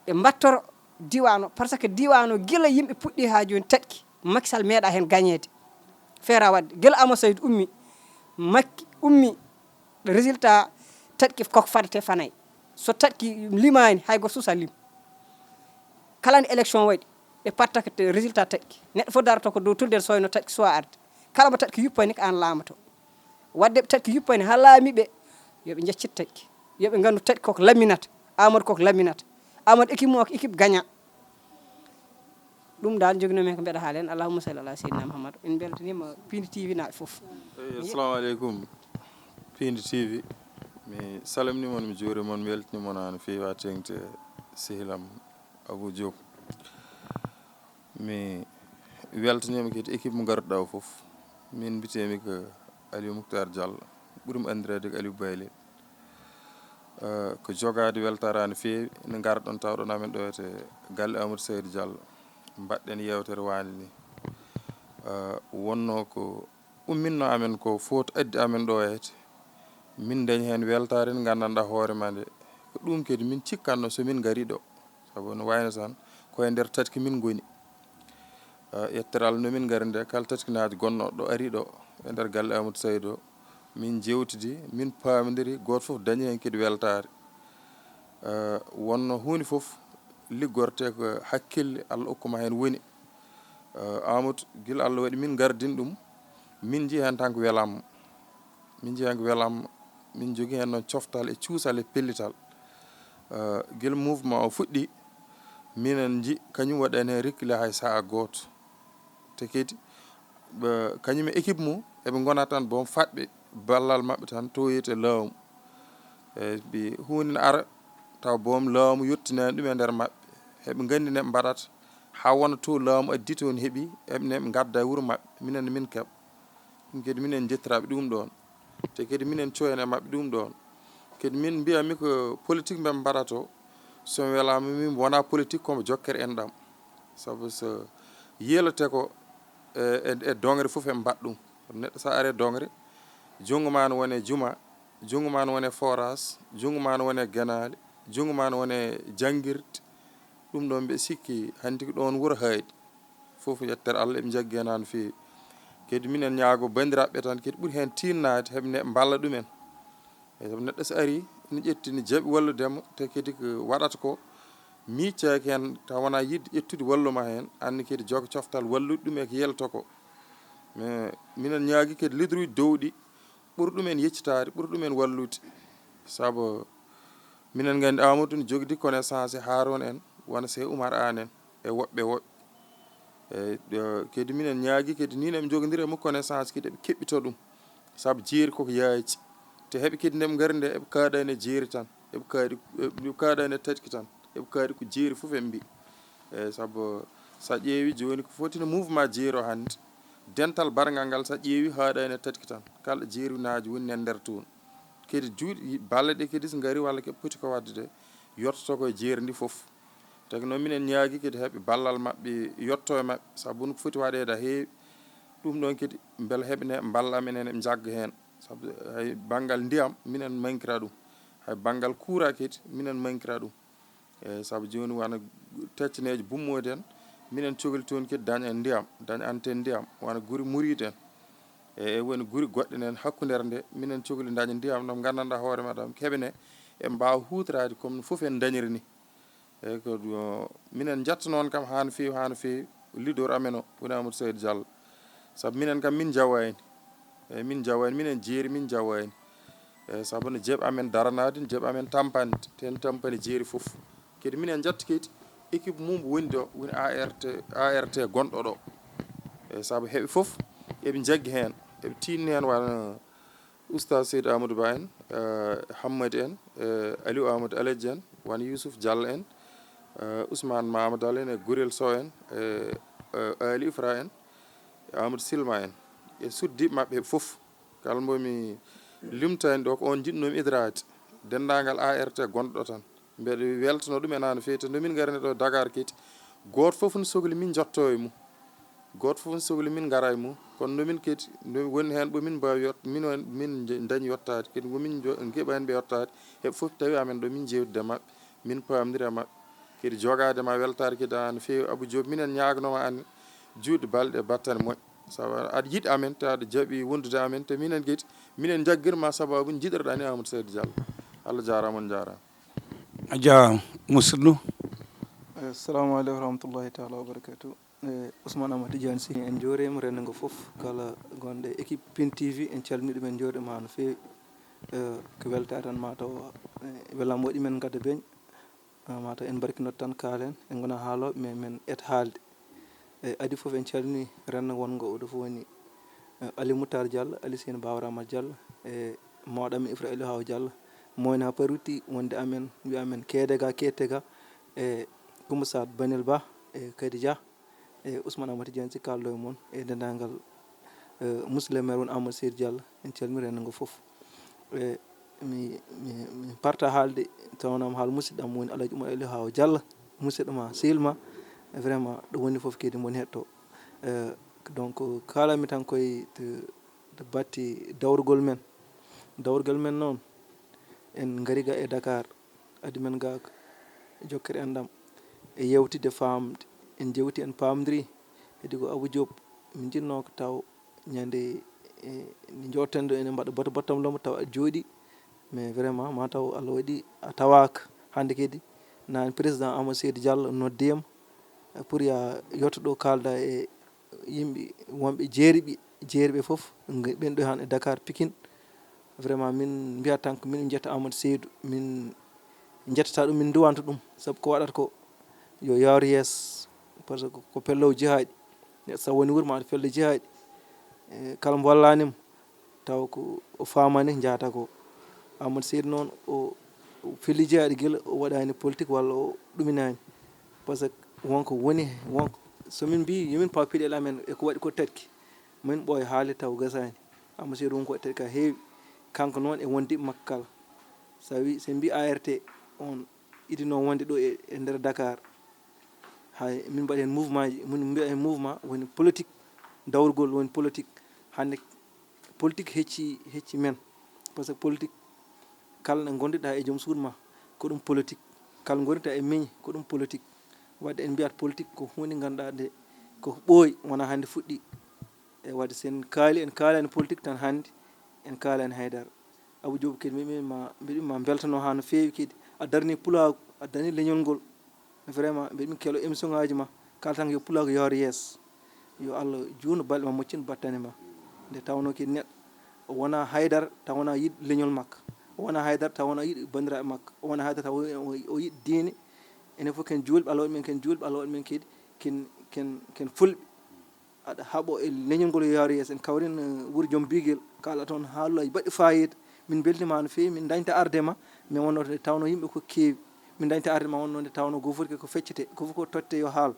ɓe mbattoro diiwaan o, par ce que diiwaan o gila yimɓe puɗɗi haa jooni Taƴki, Macky Sall meeɗa heen gañeede. Feera waɗde, gila Amadou Saïd ummi, Macky ummi, résultat Taƴki koko fadete Fanay. So Taƴki limaani, hay gooto suusa lim. Kala nde élection waɗi, ɓe patta ko te-, résultat Taƴki. Neɗɗo fof daroto ko dow tulde soyno Taƴki suwa arde. Kala mo Taƴki yuppani ko aan laamato. Waɗde ɓe Taƴki yuppani haa laami ɓe, yo ɓe njeccit Taƴki. Yo ɓe nganndu Taƴki koko lamminata, Amadou koko lamminata. Amadou équipe mum o ko équipe gagnant. Ɗum dal njoginoomi ko mbeɗa haala heen. Allahumma salli ala seydina Muhammad. En mbeltaniima Pindi T V naaɓe fof. Eyi, assalamu aleykum. Pindi T V, mi salmini mon, mi juuri mon, mi weltini mon haa no feewi, haa teeŋti e sehil am Abou Diop. Mi weltaniima kadi équipe mo ngarduɗaa o fof. Min mbiteemi ko Aliou Mouctar Diallo, ɓuri mi anndireede ko Aliou Baylel. Eh, ko jogaade weltaare no feewi, nde ngarɗon tawɗon amen ɗo e galle Amadou Saïd Diallo. Mbaɗɗen yeewtere waande ni. Eh, wonnoo ko umminno amen ko foti addi amen ɗo e min dañi heen weltaare nde nganndanɗaa hoore ma nde. Ko ɗum kadi min cikkatno so min ngari ɗo. Sabu no wayno tan ko e nder Taƴki min ngoni. Ah, yettere Allah no min ngari nde, kala Taƴkinaajo gonnooɗo ɗo ari ɗo e nder galle Amadou Saïd o, min jewtidi, min paamondiri, gooto fof dañi heen kadi weltaare. Ah, wonno huunde fof liggorte ko hakkille Allah okkuma heen woni. Ah, Amadou, gila Allah waɗi min ngardin ɗum, min njii heen tan ko welamma. Min njii heen ko welamma, min njogii heen noon coftal e cuusal e pellital. Eh, gila mouvement o fuɗɗi, minen nji-, kañum waɗani heen reculé hay sahaa gooto. Te kadi, ɓe, kañum e équipe mum, eɓe ngona tan boom faɗɓe ballal maɓɓe tan towoyta e laamu. E ɓe huunde ne ara, taw boom laamu yottinaani ɗum e nder maɓɓe. Eɓe nganndi ne ɓe mbaɗata, haa wona to laamu addi toon heɓi, eɓe ne ɓe ngadda e wuro maɓɓe, minen ne min keɓa. Ɗum kadi minen njettiraaɓe ɗum ɗoon. Te kadi minen coyna e maɓɓe ɗum ɗoon. Kadi min mbiyatmi ko politique mbe mbaɗata o, so mi welaama min wonaa politique, ko mbo jokkere enɗam. Sabu so yiilete ko e, e, e doŋre fof e mbaɗ ɗum. Sabu neɗɗo so a are doŋre, junngo ma no wone juma, junngo ma no wone forage, junngo ma no wone genaale, junngo ma no wone janngirde. Ɗum ɗoon mbe sikki hanti ko ɗoon wuro haaɗi. Fof yettere Allah, eɓe njaggi heen haa no feewi. Kadi minen ñaago banndiraaɓe tan kadi ɓuri heen tiinnaade, heɓe ne mballa ɗumen. E sabu neɗɗo so ari, ene ƴetti, ne jaɓi wallude mo, te kadi ko waɗata ko miijaaki heen, taw wonaa yiɗde ƴettude wallu ma heen, aan ne kadi jogo coftal wallude ɗum e ko yelta ko. Mais minen ñaagi kadi leader uji dowɗi, ɓuri ɗumen yeccitaade, ɓuri ɗumen wallude. Sabu minen nganndi Amadou ne jogdi connaissance e Harouna en, wona Sey Oumar Anne en, e woɓɓe woɓɓe. Eyyi, ɗo kadi minen ñaagi kadi ni eɓe jogondiri e makko connaissance kadi eɓe keɓɓito ɗum. Sabu jeeri koko yaaji. Te heɓe kadi nde ɓe ngari nde eɓe kaaɗani e jeeri tan. Eɓe kaaɗi, eɓe kaaɗani e taƴki tan. Eɓe kaaɗi ko jeeri fof eɓe mbiyi. Eyyi, sabu sa ƴeewi jooni ko foti no mouvement jeeri o hannde. Dental barngal ngal sa ƴeewi haaɗani e taƴki tan. Kala jeerinaaji woni nen nder toon. Kadi juuɗe, balle ɗe kadi so ngari walla keɓe poti ko waɗde de, yottoto ko e jeeri ndi fof. Te ko noon minen ñaagi kadi heɓe ballal maɓɓe, yotto e maɓɓe, sabu no foti waɗeede ha heewi. Ɗum ɗon kadi mbele heɓe ne mballa amen en, eɓe njagga heen. Sabu hay banngal ndiyam minen mankira ɗum. Hay banngal kuura kadi minen mankira ɗum. Eyyi, sabu jooni wona teccaneejo Bummoodi en, minen cokli toon kadi daña en ndiyam, daña anten ndiyam, wona guri Muriid en. E, e woni guri goɗɗe nen hakkundere nde, minen cokli daña ndiyam ɗam nganndanɗaa hoore ma ɗam, heɓe ne, eɓe mbaawa huutoraade comme no fof en dañiri ni. Eyyi, ko ɗum, minen njetta noon kam haa no feewi, haa no feewi, leader amen o, woni Amadou Seydi Diallo. Sabu minen kam min njawaani. Eyyi, min njawaani, minen jeeri, min njawaani. Eyyi, sabu no jeeɓi amen daranaade, no jeeɓi amen tampande, te en tampani jeeri fof. Kadi minen njetta kadi équipe mum woni ɗo, woni A R T, A R T gonɗo ɗo. Eyyi, sabu heɓe fof, eɓe njaggi heen, eɓe tiinni heen wano Oustaz Seydi Amadou Ba en, eh, Hammadi en, eh, Aliou Amadou Aladji en, wano Youssouf Diallo en, eh, Ousmane Mamadou Diallo en, e Gourel Sow en, eh, eh, Ali Ifra en, e Amadou Silma en, e suddiiɓe maɓɓe fof. Kala mbo mi limtani ɗo ko on jiɗnoomi idraade, denndaangal A R T gonɗo ɗo tan. Mbeɗa weltano ɗum en haa no feewi, te nde min ngarani ɗo Dakar kadi, gooto fof no sokli min njotto e mum. Gooto fof no sokli min ngara e mum. Kono nde min kadi, nde woni heen ɓo min mbaawi yot-, min, min nje-, dañi yottaade. Kadi ko min njo-, ngeɓa heen ɓe yottaade. Heɓe fof tawi amen ɗo min jeewtida e maɓɓe. Min paamdira e maɓɓe. Kadi jogaade ma weltaare kadi haa no feewi. Abou Diop, minen ñaaganoma aan juutde balɗe e battane moƴƴe. Sabu aɗa yiɗi amen, te aɗa jaɓi wondude amen, te minen kadi, minen njaggirma sababu njiɗirɗaa ni Amadou Seydi Diallo. Allah jaaraama, on njaaraama. A jaaraama, musidɗo. Eh, assalamu aleykum wa rahmatullahi taala wa barakatuh. Eh, Ousmane Amadou Tidiane Sy. En njuuriima renndo ngo fof, kala gonɗo e équipe Pin T V, en calminii ɗum, en njuuriima no feewi. Eh, ko weltaare tan, mataw, eh, welam waɗi men ngadda beñ. Ah, mataw en mbarkinoto tan, kaalen, en ngonaa haalooɓe, mais men et haalde. E adii fof en calminii renndo wonngo ɗo fof woni, eh, Ali Moutar Diallo, Ali Seyni Baaba Rahmat Diallo, e mawɗo amen Ifra Aliou Haw Diallo, mo woni haa paruti wonde amen, wiya amen keede ga, keette ga, e Coumba Sarr Banel Ba, e Kady Dia, e Ousmane Amadou Tidiane Sy kaalɗo e mon, e denndaangal, eh, monsieur le maire won Amadou Seydi Diallo, en calminii renndo ngo fof. E mi, mi, mi parta haalde, tawnoo mi haal musidɗo am woni Alhaji Oumar Aliou Haw Diallo, musidɗo ma, sehil ma, vraiment ɗum woni fof kadi mon heɗto. Eh, donc, kaalanmi tan koye to, to batte dawrugol men. Dawrugol men noon, en ngari ga e Dakar, adii men ga ko jokkere enɗam e yewtidde, faamde. En njewti, en paamdiri. Heddi ko Abou Diop, min njiɗnoo ko taw ñande, e, nde jooɗten ɗo, enen mbaɗa bato battam lombo, taw aɗa jooɗi. Mais vraiment, mataw Allah waɗi a tawaaka. Hannde kadi, naan président Amadou Seydi Diallo noddi yam, eh, pour ya yotto ɗo kaalda e yimɓe wonɓe jeeriɓe, jeeriɓe fof, nge-, ɓen ɗo han e Dakar, Pikine. Vraiment, min mbiya tan ko min njetta Amadou Seydou, min njettata ɗum, min nduwanta ɗum, sabu ko waɗata ko yo yawru yeeso, par ce que ko pello o jihaaɗi. Neɗɗo so woni wuro ma aɗa pello jihaaɗi, e kala mo wallaanima, taw ko o faamaani njahata ko. Amadou Seydi noon, o, o felliti jihaaɗi gila, o waɗaani politique walla o ɗuminaani. Par ce que wonko woni, wonko, so min mbii, yo min paw piɗel amen e ko waɗi ko tatki, min ɓooya haali taw gasaani. Amadou Seydi wonko waɗi tatki ka heewi. Kanko noon e wondiiɓe makko kala. So a wi, so en mbii A R T, on idinoo wonde ɗo e, e nder Dakar. Hay min mbaɗi heen mouvement ji, min mbiya heen mouvement woni politique, dawrugol woni politique. Hannde politique hecci, hecci men. Par ce que politique, kala nde ngonduɗaa e joom suudu ma, ko ɗum politique. Kala ngonduɗaa e miñe, ko ɗum politique. Waɗde en mbiyat politique ko huunde ngannduɗaa nde ko ɓooyi, wonaa hannde fuɗɗi. E waɗde so en kaali, en kaalaani politique tan hannde, en kaalaani haydara. Abou Diop kadi, mbiɗa ma, mbiɗa ma mbeltano haa no feewi kadi. A darni pulaagu, a darni leñol ngol. Vraiment, mbiɗa mi kelo émission ngaaji ma. Kala tan yo pulaagu yawre yeeso. Yo Allah juutnu balɗe ma, moƴƴin battane ma. Nde tawnoo kadi neɗɗo, o wonaa haydara taw wonaa yiɗ leñol makko. O wonaa haydara taw wonaa yiɗ banndiraaɓe makko. O wonaa haydara taw o, o, o yiɗ diine. Enen fof ken juulɓe, Allah waɗi men ken juulɓe, Allah waɗi men kadi ken, ken, ken fulɓe. Aɗa haɓo e leñol ngol yo yaaru yeeso, en kawrin, eh, wuro joom biigel, kaala toon haalullaaji baɗɗi faayiida. Min mbeltiima no feewi, min dañta arde ma, mais wonno to tawno yimɓe ko keewi. Min dañta arde ma wonno nde tawno goo fof ko feccete, goo fof ko totte yo haal.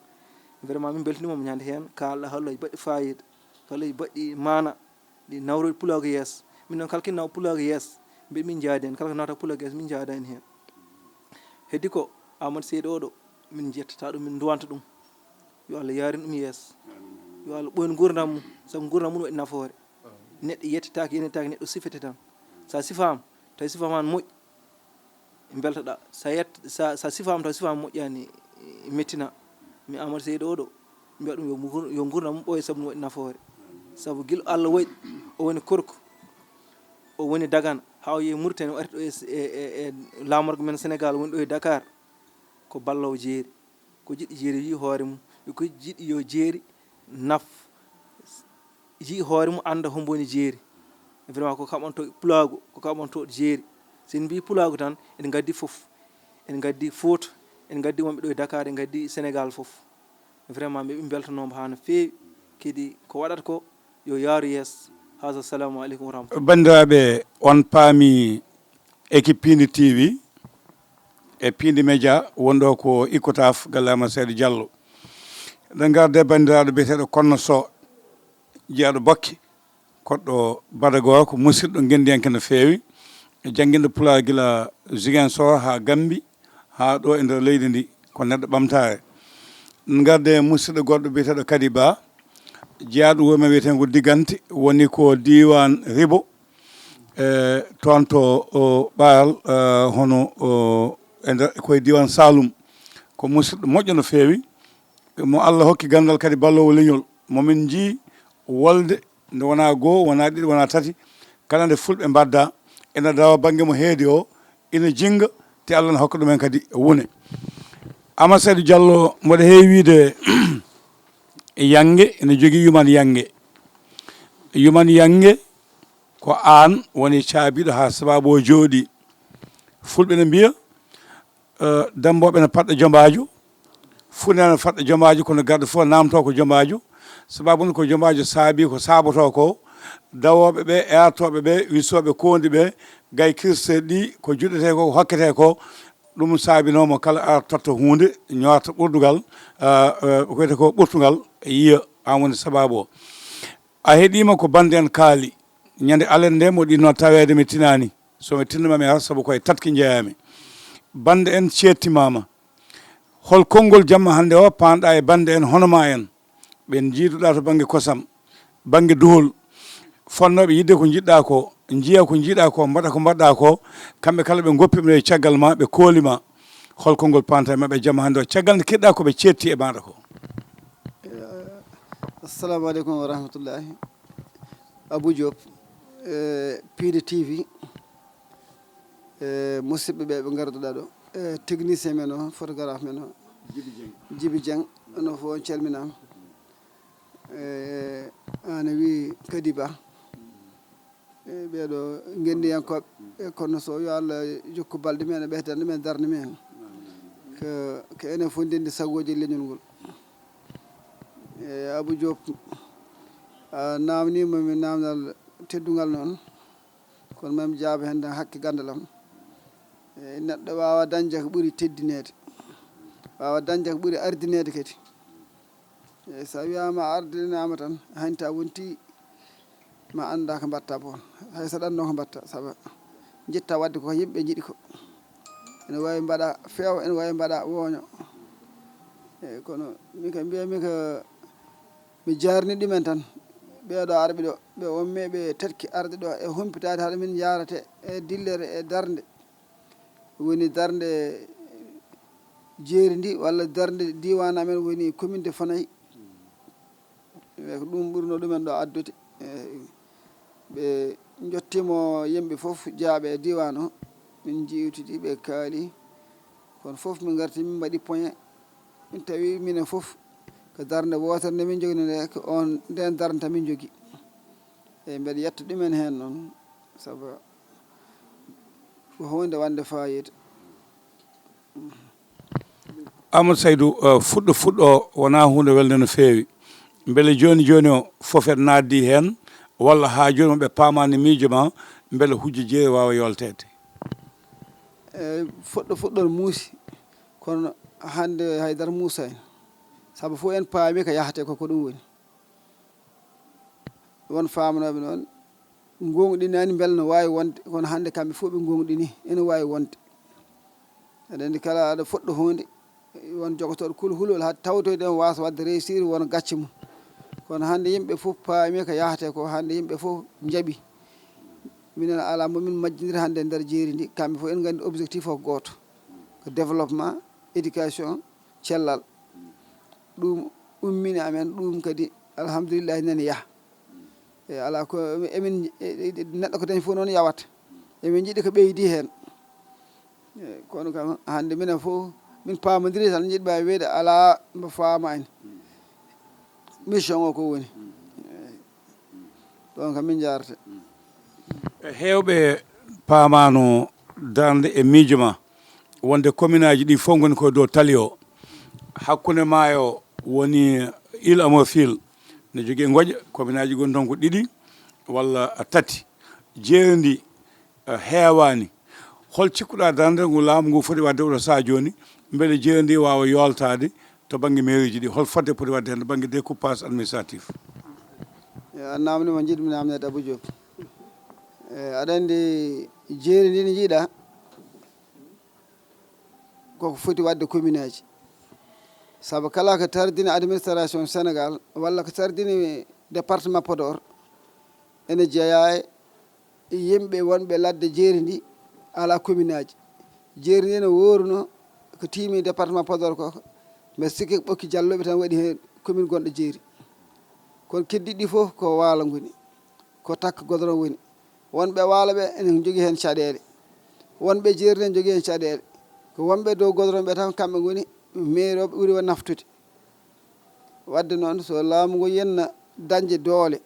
Vraiment min mbeltiniima mo ñande heen, kaalɗa haalullaaji baɗɗi faayiida, haalullaaji baɗɗi maana, ɗi nawroyɗi pulaagu yeeso. Min noon kala ken nawa pulaagu yeeso, mbiɗa min njaadi heen, kala ko nawata pulaagu yeeso min njaada heen heen. Heddi ko Amadou Seydi oɗo, min njettata ɗum, min nduwanta ɗum. Yo Allah yaarin ɗum yeeso. Yo Allah ɓooyin nguurndam mum, sabu nguurndam mum waɗi nafoore. Neɗɗo yettitaake, yenitaake, neɗɗo sifete tan. So a sifaama, tawi sifaama ne moƴƴi, mbeltoɗaa. So a yett-, so a, so a sifaama, tawi sifaama moƴƴaani, mettina. Mi Amadou Seydi oɗo, mbiya ɗum yo ngu-, yo nguurndam mum ɓooye sabu ne waɗi nafoore. Sabu gila Allah waɗi, o woni Korko, o woni Dagana, haa o yehi Mauritanie, o arti ɗo e, e, e, e laamorgo men Sénégal, woni ɗo e Dakar, ko balloowo jeeri. Ko jiɗɗo jeeri yiyi hoore mum, ko jiɗɗo yo jeeri naf, yiyi hoore mum, annda hombo woni jeeri. Vraiment ko kaɓanto pulaagu, ko kaɓanto jeeri. So en mbii pulaagu tan, en ngaddi fof. En ngaddi Fuuta, en ngaddi wonɓe ɗo e Dakar, en ngaddi Sénégal fof. Vraiment, mi mbeltanooma haa no feewi. Kadi ko waɗata ko, yo yaaru yeeso. Haza, assalamu aleykum wa rahmatullah. Banndiraaɓe, on paami équipe Piindi T V e Piindi Média wonɗo ko Icotaf, galle Amadou Seydi Diallo. Eɗen ngarda e banndiraaɗo biyeteeɗo Konno Sow, jeyaaɗo Bokke, koɗɗo Badago, ko musidɗo ngenndiyanke no feewi, e jannginɗo Pulaar gila Ziguinchor haa Gambie, haa ɗo e nder leydi ndi, ko neɗɗo ɓamtaare. Ngarde e musidɗo goɗɗo biyeteeɗo Kadi Ba, jeyaaɗo wuro men wiyeteengo Diggante, woni ko diiwaan Ribo, e toon to o Ɓaaral, e hono o, e nder, ko e diiwaan Saalum. Ko musidɗo moƴƴo no feewi, mo Allah hokki ganndal kadi balloowo leñol, mo min njii wolde nde wonaa goo, wonaa ɗiɗi, wonaa tati, kala nde fulɓe mbaɗda, ena dawa bannge mo heedi o, ina jinnga, te Allah ne hokka ɗumen kadi wune. Amadou Seydi Diallo, mboɗo heewi wiide yannge ene jogii yuman yannge. Yuman yannge ko aan woni caabiiɗo haa sabaabu o jooɗii. Fulɓe ne mbiya, eh, dammbooɓe ne paɗɗa jombaajo, funaaɓe ne paɗɗa jombaajo, kono garɗo fof naamtoo ko jombaajo. Sabaabu ne ko jombaajo saabii ko saabotoo ko, dawooɓe ɓe, e artooɓe ɓe, wisooɓe koondi ɓe, gay kirseeɗi ɗi, ko juɗetee ko, ko hokketee ko, ɗum saabinoo mo kala ara totta huunde, ñoota ɓurdugal, eh, eh, ko wiyetee ko ɓurtungal, yiya, aan woni sabaabu o. A heɗiima ko bannde en kaali, ñande alet nde mboɗo yiɗnoo taweede mi tinaani. So mi tinno ma mi ara sabu ko e tatki njeyaa-mi. Bannde en ceettimaama. Hol konngol jamma hannde o paanɗaa e bannde en hono maa en? Ɓe njiiduɗaa to bannge kosam, bannge duhol, fotnooɓe yiɗde ko njiɗɗaa ko, njiya ko njiɗaa ko, mbaɗa ko mbaɗɗaa ko, kamɓe kala ɓe ngoppiima e caggal ma, ɓe kooli ma. Hol konngol paantaa e maɓɓe jamma hannde o, caggal nde keɗɗaa ko ɓe ceetti e maaɗa ko? Eh, assalamu aleykum wa rahmatullahi. Abou Diop, eh, Piindi T V, eh, musidɓe ɓe, ɓe ngarduɗaa ɗo, eh, technicien men o, photographe men o, Djiby Dieng. Djiby Dieng, onon fof on calminaama. Eh, ana wi Kadi Ba. Eh, ɓeeɗo ngenndiyankooɓe, eh, kono so yo Allah jokku balɗe men, e ɓeydan ɗumen darnde men. Ko, ko enen fof ndenndi sagooji e leñol ngol. Eh, Abou Diop, a naamniima mi naamnal teddungal noon, kono mami jaaba heen tan hakke ganndal am. Eh, neɗɗo waawa dañde ko ɓuri teddineede, waawa dañde ko ɓuri ardineede kadi. Eh, so a wiyaama a ardinaama tan, hañta wonti ma annda ko mbaɗta boon. Hay so ɗanno ko mbaɗta, saabu njiɗta waɗde ko yimɓe njiɗi ko. Ene waawi mbaɗa feewa, ene waawi mbaɗa wooño. Eey, kono min kam mbiyatmi ko mi jaarni ɗumen tan. Ɓeeɗo arɓe ɗo, ɓe on me ɓe tatki arde ɗo e humpitaade haɗa min njaarate e dillere e darnde. Woni darnde jeeri ndi walla darnde diiwaan amen woni commune de Fanay. Ɓe ko ɗum ɓurno ɗumen ɗo addude. Eh, ɓe njottiima yimɓe fof jaaɓe e diiwaan o. Min njiwtidi, ɓe kaali. Kono fof min ngarti, min mbaɗi point. Min tawi minen fof ko darnde wootere nde min njogino nde, ko on, nden darnde tan min njogi. Eey, mbeɗa yetta ɗumen heen noon, sabu ko huunde wonde faayiida. Amadou Saydou, eh, fuɗɗo fuɗɗo o wonaa huunde welde no feewi. Mbele jooni jooni o fof en naatdi heen, walla haa jooni mo ɓe paamaani miijo ma, mbele hujja jeeri waawa yolteede? Eyi, fuɗɗo fuɗɗo no muusi, kono hannde haydara muusaani. Sabu fof en paami ko yahatee ko, ko ɗum woni. Won faamanooɓe noon, ngoongɗinaani mbele no waawi wonde, kono hannde kamɓe fof ɓe ngoongɗini, ene waawi wonde. Aɗa anndi, kala aɗa fuɗɗo huunde, won jogotooɗo kulhulol, haa tawtoyde en waasa waɗde réussir, won gacce mum. Kono hannde yimɓe fof paami ko yahatee ko, hannde yimɓe fof njaɓi. Minen alaa mo min majjindir hannde e nder jeeri ndi, kamɓe fof en nganndi objectif o ko gooto, ko développement, éducation, cellal. Ɗum ummini amen, ɗum kadi alhamdulillahi nani yaha. E alaa ko emin, e, e, neɗɗo ko dañi fof noon yawata. Emin njiɗi ko ɓeydi heen. E, kono kam hannde minen fof min paamodiri tan, njiɗ mbaawi wiyde alaa mbo faamaani. Mission o ko woni. E, ɗon kam min njaarata. E, heewɓe paamaano darnde e miijo ma wonde commune aji ɗi fof ngoni koye dow tali o. Hakkunde maayo woni Île à Morphil, ne jogii ngoƴa, commune aji ngoni toon ko ɗiɗi walla tati. Jeeri ndi, eh, heewaani. Hol cikkuɗaa darnde ngu laamu ngu foti waɗde oɗo sahaa jooni, mbele jeeri ndi waawa yooltaade to bannge mairie ji ɗi? Hol fodde poti waɗde heen to bannge découpage administratif? E, a naamnii mo njiɗmi naamneede Abou Diop. E, aɗa anndi jeeri ndi ndi njiɗa koko foti waɗde commune aji. Sabu kala ko tardini administration Sénégal walla ko tardini département Podor ene jeyaa e yimɓe wonɓe ladde jeeri ndi alaa commune aji. Jeeri ndi no wooruno ko tiimi département Podor ko, ko mbeɗa sikki ko Ɓokki Jalloɓe tan waɗi heen commune gonɗo jeeri. Kono keddiɗi ɗi fof ko waalo ngoni, ko takka godoron woni. Wonɓe waalo ɓe ene njogii heen caɗeele. Wonɓe jeeri ne njogii heen caɗeele. Ko wonɓe dow godoron ɓe tan kamɓe ngoni meerooɓe ɓuri o naftude. Waɗde noon so laamu ngu yenna dañde doole,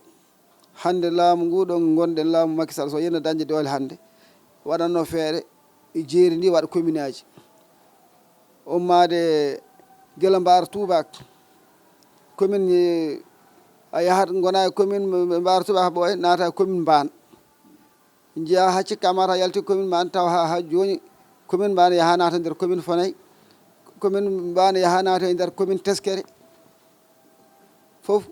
hannde laamu ngu ɗo ngonɗen, laamu Macky Sall, so yenna dañde doole hannde, waɗatno feere jeeri ndi waɗa commune aji. Ummaade gila Mbaar Tuubaak, commune, a yahat ngona e commune Mbaar Tuubaak Ɓooy, naata e commune Mbaan. Njiyaa haa cikka mata yalti commune Mbaan, tawa haa, haa jooni commune Mbaan yaha naata nder commune Fanay, commune Mbaan yaha naata e nder commune Teskere. Fof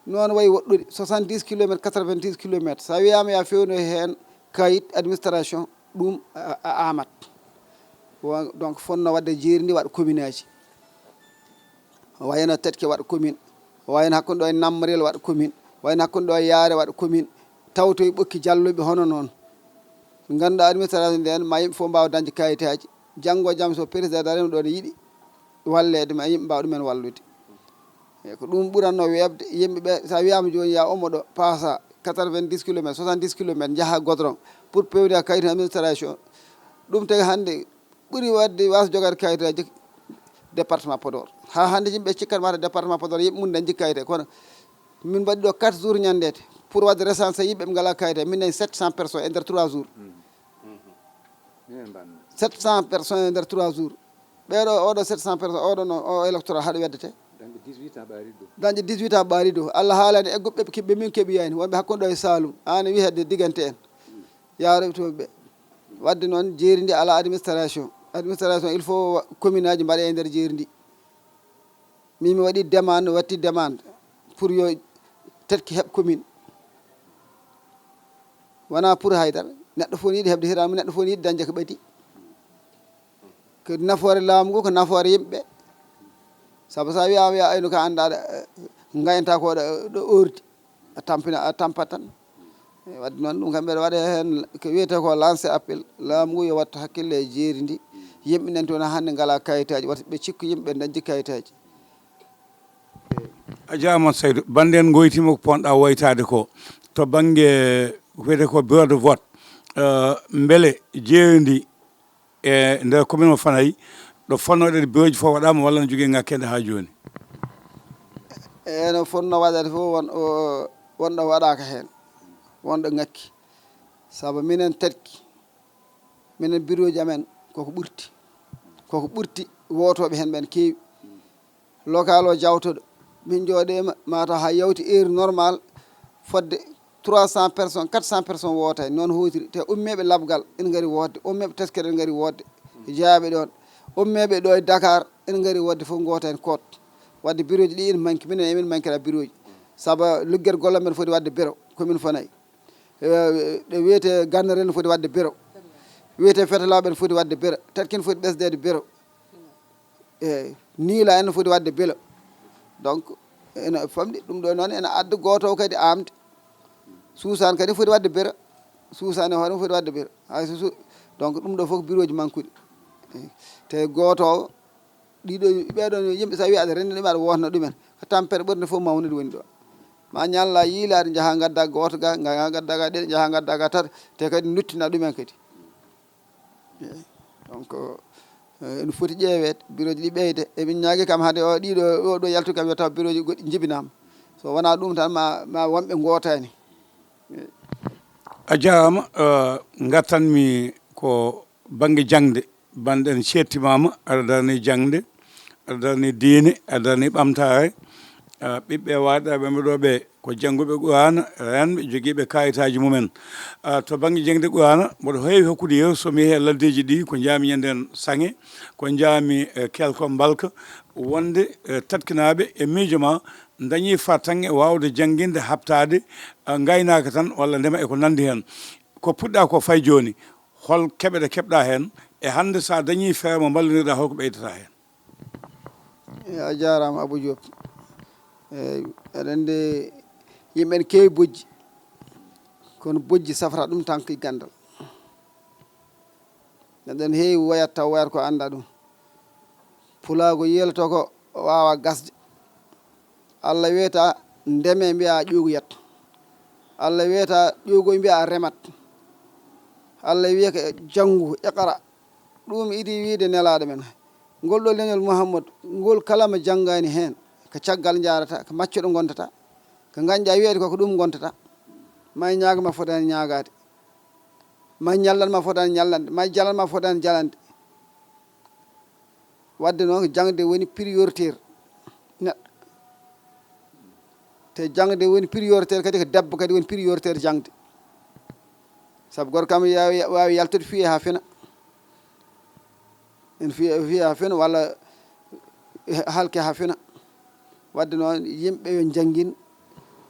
noon wayi woɗɗude, soixante-dix kilomètres, quatre-vingt-dix kilomètres. So a wiyaama ya fewno heen kayit administration, ɗum a, a, a amat. Wa-, donc fotno waɗde jeeri ndi waɗa commune aji. Wayno Tetke waɗa commune, wayno hakkunde ɗo e Nammarel waɗa commune, wayno hakkunde ɗo e Yaare waɗa commune, tawto e Ɓokki Jalloɓe hono noon. Ngannduɗaa administration nden ma yimɓe fof mbaawa dañde kayitaaji. Janngo e jam so président darima ɗo ne yiɗi walleede ma yimɓe mbaawa ɗumen wallude. E ko ɗum ɓuratno weeɓde yimɓe ɓe, so a wiyaama jooni ya ummo ɗo, paasa quatre-vingt-dix kilomètres, soixante-dix kilomètres, njaha goudron pour pewde kayit administration. Ɗum tagi hannde ɓuri waɗde waas jogaade kayitaaji département Podor. Haa hannde yimɓe cikkat mata département Podor yimɓe mum dañde kayitaaji. Kono min mbaɗi ɗo quatre jours ñanndeede pour waɗde recensé yimɓe ɓe ngalaa kayitaaji. Min dañi sept cent personnes e nder trois jours. Minen mbanno. Sept cent personnes e nder trois jours. Ɓeeɗo, oɗo sept cent personnes, oɗo no, o électorat haɗo weddete. Dañde dix-huit ans ɓaari dow. Dañde dix-huit ans ɓaari dow. Allah haalani egguɓe ɓe min keɓoyani. Wonɓe hakkunde ɗo e Saloum. Aan wiyatde diggante en. Yaaroɓe toon ɓe. Waɗde noon jeeri ndi alaa administration. Administration il faut commune aji mbaɗe e nder jeeri ndi. Min mi waɗi demande, watti demande pour yo Tetke heɓ commune. Wonaa pour haydara. Neɗɗo fof ne yiɗi heɓde hiraama, neɗɗo fof ne yiɗi dañde ko ɓadii. Ko nafoore laamu ngu, ko nafoore yimɓe ɓe. Sabu so a wiyaama yo aynu ka anndaa ɗo, eh, ngaynta ko ɗo, ɗo ordi. A tampina, a tampat tan. Eh, waɗde noon ɗum kam mbeɗa waɗa heen ko wiyetee ko lancé appel. Laamu ngu yo wattu hakkille e jeeri ndi. Yimɓe nan toon hannde ngalaa kayitaaji. Wata ɓe cikku yimɓe ɓe dañde kayitaaji. A jaaraama Saydou. Bannde en ngoytiima ko potnoɗaa woytaade ko. To bannge ko wiyetee ko bureau de vote, eh, mbele jeeri ndi e nder commune mo Fanay, ɗo fotnoo waɗeede bureau ji fof waɗaama walla no jogii ŋakkeende haa jooni? E no fotnoo waɗeede fof won, o, won ɗo waɗaaka heen, won ɗo ŋakki. Sabu minen Tetke, minen bureau ji amen koko ɓurti. Koko ɓurti Wootooɓe heen ɓeen keewi. Local o jawtoɗo, min njooɗeema, mataw haa yawti heure normal, fodde trois cents personnes, quatre cents personnes wootay, noon hootiri. Te ummeeɓe Labgal ene ngari wootde, ummeeɓe Teskere ene ngari wootde, jeyaaɓe ɗoon. Ummeeɓe ɗo e Dakar ene ngari wootde, fof ngoota heen koot. Wadde bureau ji ɗi ene manki, minen emin mankira bureau ji. Sabu lugguere golle men foti waɗde bureau, commune Fanay. Eh, ɗo wiyetee Gannere ene foti waɗde bureau. Wiyetee Fetelaaɓe ene foti waɗde bureau. Tatkin foti ɓesdeede bureau. Eeyi, Niila ene foti waɗde bureau. Donc, ene famɗi, ɗum ɗo noon ene adda gooto o kadi aamde. Suusaan kadi foti waɗde bureau. Suusaan e hoore mum foti waɗde bureau. Hay so su-, donc, ɗum ɗo fof ko bureau ji mankuɗi. Eeyi. Te gooto o, ɗiɗo, ɓeeɗo yimɓe, so a wii aɗa renndi ɗumen, aɗa wootna ɗumen, ko tampere ɓurnde fof mawnude woni ɗo. Ma ñalla yiilaade, njaha ngadda gooto ga, nga ngadda ga ɗiɗo, njaha ngadda ga tato, te kadi nduttina ɗumen kadi. Eeyi. Donc, eh, ene foti ƴeeweede, bureau ji ɗi ɓeyde. Emin ñaagi kam hade o ɗiɗo, o ɗo yaltu kam yo taw bureau ji goɗɗi njibinaama. So wonaa ɗum tan ma, ma wonɓe ngootaani. Eeyi. A jaaraama, eh, ngartanmi ko bannge jaŋde. Banɗe en ceettimaama, aɗa darani jaŋde, aɗa darani diine, aɗa darani ɓamtaare. Ah, ɓiɓɓe waaɗaaɓe ɓe ɗo ɓe ko jannguɓe Quraana, renɓe jogiiɓe kayitaaji mumen. Ah, to bannge jaŋde Quraana, mboɗo heewi hokkude yeru so mi yehii e laddeeji ɗi, ko njaami ñande en Saŋe, ko njaami, eh, Kelko Mbalka, wonde, eh, tatkinaaɓe e miijo ma dañii fartaŋŋe waawde jannginde, haɓtaade, ah, ngaynaaka tan walla ndema e ko nanndi heen. Ko puɗɗa ko fay jooni, hol keɓe ɗe keɓɗa heen? E hannde, so a dañii feere mo mballondirɗa, holko ɓeydata heen? Eeyi, a jaaraama, Abou Diop. Eeyi, aɗa anndi, yimɓe ene keewi bojji, kono bojji safrata ɗum tan ko ganndal. Neɗɗo ene heewi woyat taw woyata ko annda ɗum. Pulaagu yeloto ko waawa gasde. Allah wiyata ndeme, mbiya ƴuugoyat. Allah wiyata ƴuugoy, mbiya remat. Allah wiyata janngu, iqra. Ɗum idi wiyde Nelaaɗo men. Ngol ɗo leñol Muhammad, ngol kala mo janngaani heen, ko caggal njaarata, ko maccuɗo ngontata. Ko ngañɗa wiyde ko, ko ɗum ngontata. Ma ñaag ma fotaani ñaagaade. Ma ñallan ma fotaani ñallande. Ma jalan ma fotaani jalande. Wadde noon, ko jaŋde woni prioritaire neɗɗo. Te jaŋde woni prioritaire kadi, ko debbo kadi woni prioritaire jaŋde. Sabu gorko kam ya-, ya-, waawi yaltude fiyee haa fina. En fiyee, fiyee haa fina walla halke haa fina. Wadde noon, yimɓe yo njanngin,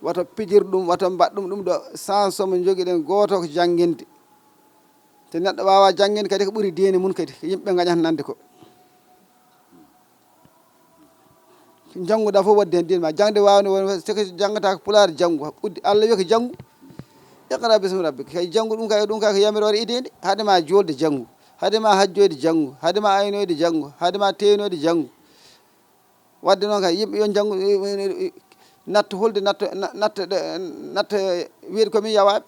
woto pijir ɗum, woto mbaɗ ɗum, ɗum ɗo sens mo njogiɗen gooto ko jannginde. Te neɗɗo waawaa jannginde kadi ko ɓuri diine mum kadi, ko yimɓe ngañata nande ko. Jannguɗa fof wadde heen diine ma. Jaŋde waawde won, so ko janngata ko Pulaar, janngu. Uddi, Allah wiyi ko janngu. Iqra bismi rabbik. Kay janngu ɗum kay, ɗum kay ko yamiroore idende. Hade ma juulde, janngu. Hade ma hajjoyde, janngu. Hade ma aynoyde, janngu. Hade ma teenoyde, janngu. Wadde noon kay, yimɓe yo njanngu, natto hulde, natto, na-, natto, natto, wiyde ko min yawaaɓe.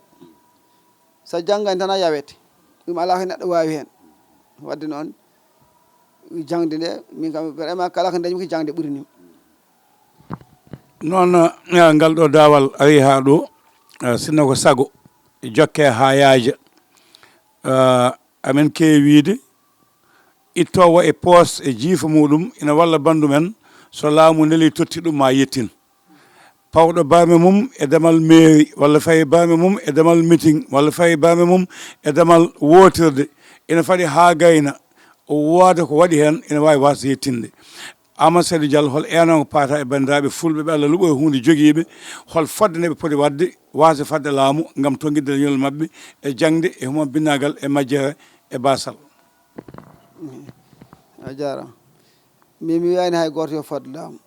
So a janngaani tan a yawete. Ɗum alaa ko neɗɗo waawi heen. Wadde noon, jaŋde nde, min kam, vraiment, kala ko ndañmi ko jaŋde ɓuri nim. Noon, eh, ngal ɗo daawal ari haa ɗo, eh, sinno ko sago, jokke haa yaaja. Eh, amen keewi wiyde, ittoowo e poos e jiifa muɗum ina walla banndum en, so laamu nelii totti ɗum ma yettin. Pawɗo barme mum e damal meeri, walla fayi barme mum e damal meeting, walla fayi barme mum e damal wootirde, ina faɗi haa gayna, o wooda ko waɗi heen, ina waawi waasde yettinde. Amadou Saydou Diallo, hol eenango paata e banndiraaɓe fulɓe ɓe Allah luɓo e huunde jogiiɓe, hol fodde nde ɓe poti waɗde, waasde fadde laamu ngam tonngitde leñol maɓɓe e jaŋde e humam binnaagal e majjere e baasal? A jaaraama. Min mi wiyaani hay gooto yo fad laamu.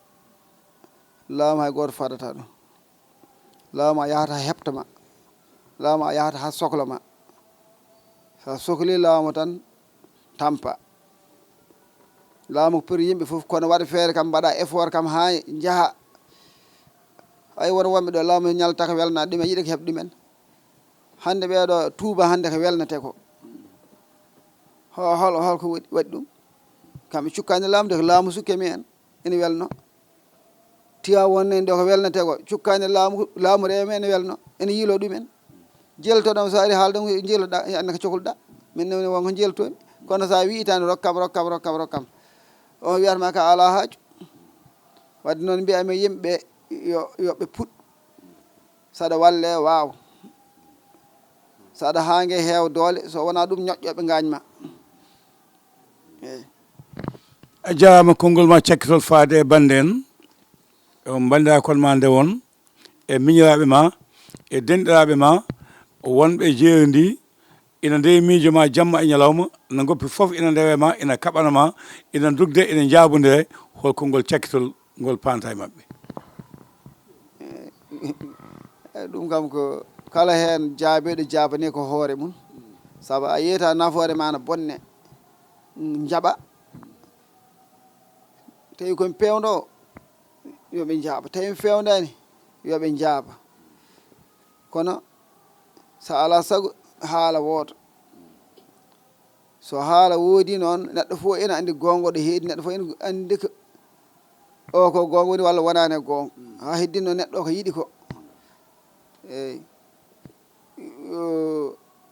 Laamu hay gooto fadata ɗum. Laamu a yahata haa heɓta ma. Laamu a yahata haa sokla ma. So a sokli laamu tan, tampa. Laamu ko pour yimɓe fof, kono waɗa feere kam, mbaɗa effort kam haa njaha. Ay, won wonɓe ɗo laamu ñalata ko welna ɗumen, yiɗa ko heɓ ɗumen. Hannde ɓee ɗo tuuba hannde ko welnete ko. Ho-, hol, hol ko waɗi, waɗi ɗum? Kamɓe cukkaani laamu de, ko laamu sukkemi en, ene welno. Tiwaawoon ne, nde ko welnete ko, cukkaani laamu, laamu reeme ene welno, ene yiilo ɗumen. Jeeltoɗam so ari haala ɗum, jeeltoɗa, annda ko cohluɗa. Min ne won ko jeeltomi. Kono so a wii tan, rokkam, rokkam, rokkam, rokkam. On wiyata ma ka alaa haaju. Wadde noon mbiyami yimɓe yo, yo ɓe puɗ. Saɗa walle waaw. Saɗa haange heew doole, so wonaa ɗum ñoƴƴo ɓe ngaañ ma. Eey. A jarama konngol ma cakkitol faade e bannde en. On banndiraaɓe kon ma nde won e miñiraaɓe ma e denɗiraaɓe ma wonɓe jeeri ndi ina ndewi miijo ma jamma e ñalawma, no ngoppi fof ina ndewe ma, ina kaɓana ma, ina dugde, ina njaabondire. Hol konngol cakkitol ngol paanta e maɓɓe? Eyi, ɗum kam ko kala heen jaabeeɗo jaabane ko hoore mum. Sabu a yeeyta nafoore ma na bonne, njaɓa. Tawi komi peewɗo o, yo ɓe njaaba. Tawi mi feewdaani, yo ɓe njaaba. Kono so alaa sago haala wooto. So haala woodi noon, neɗɗo fof ina anndi goonga ɗo heedi, neɗɗo fof ina anndi ko o ko goonga woni walla wonaani e goonga. Haa heddino neɗɗo o ko yiɗi ko. Eey.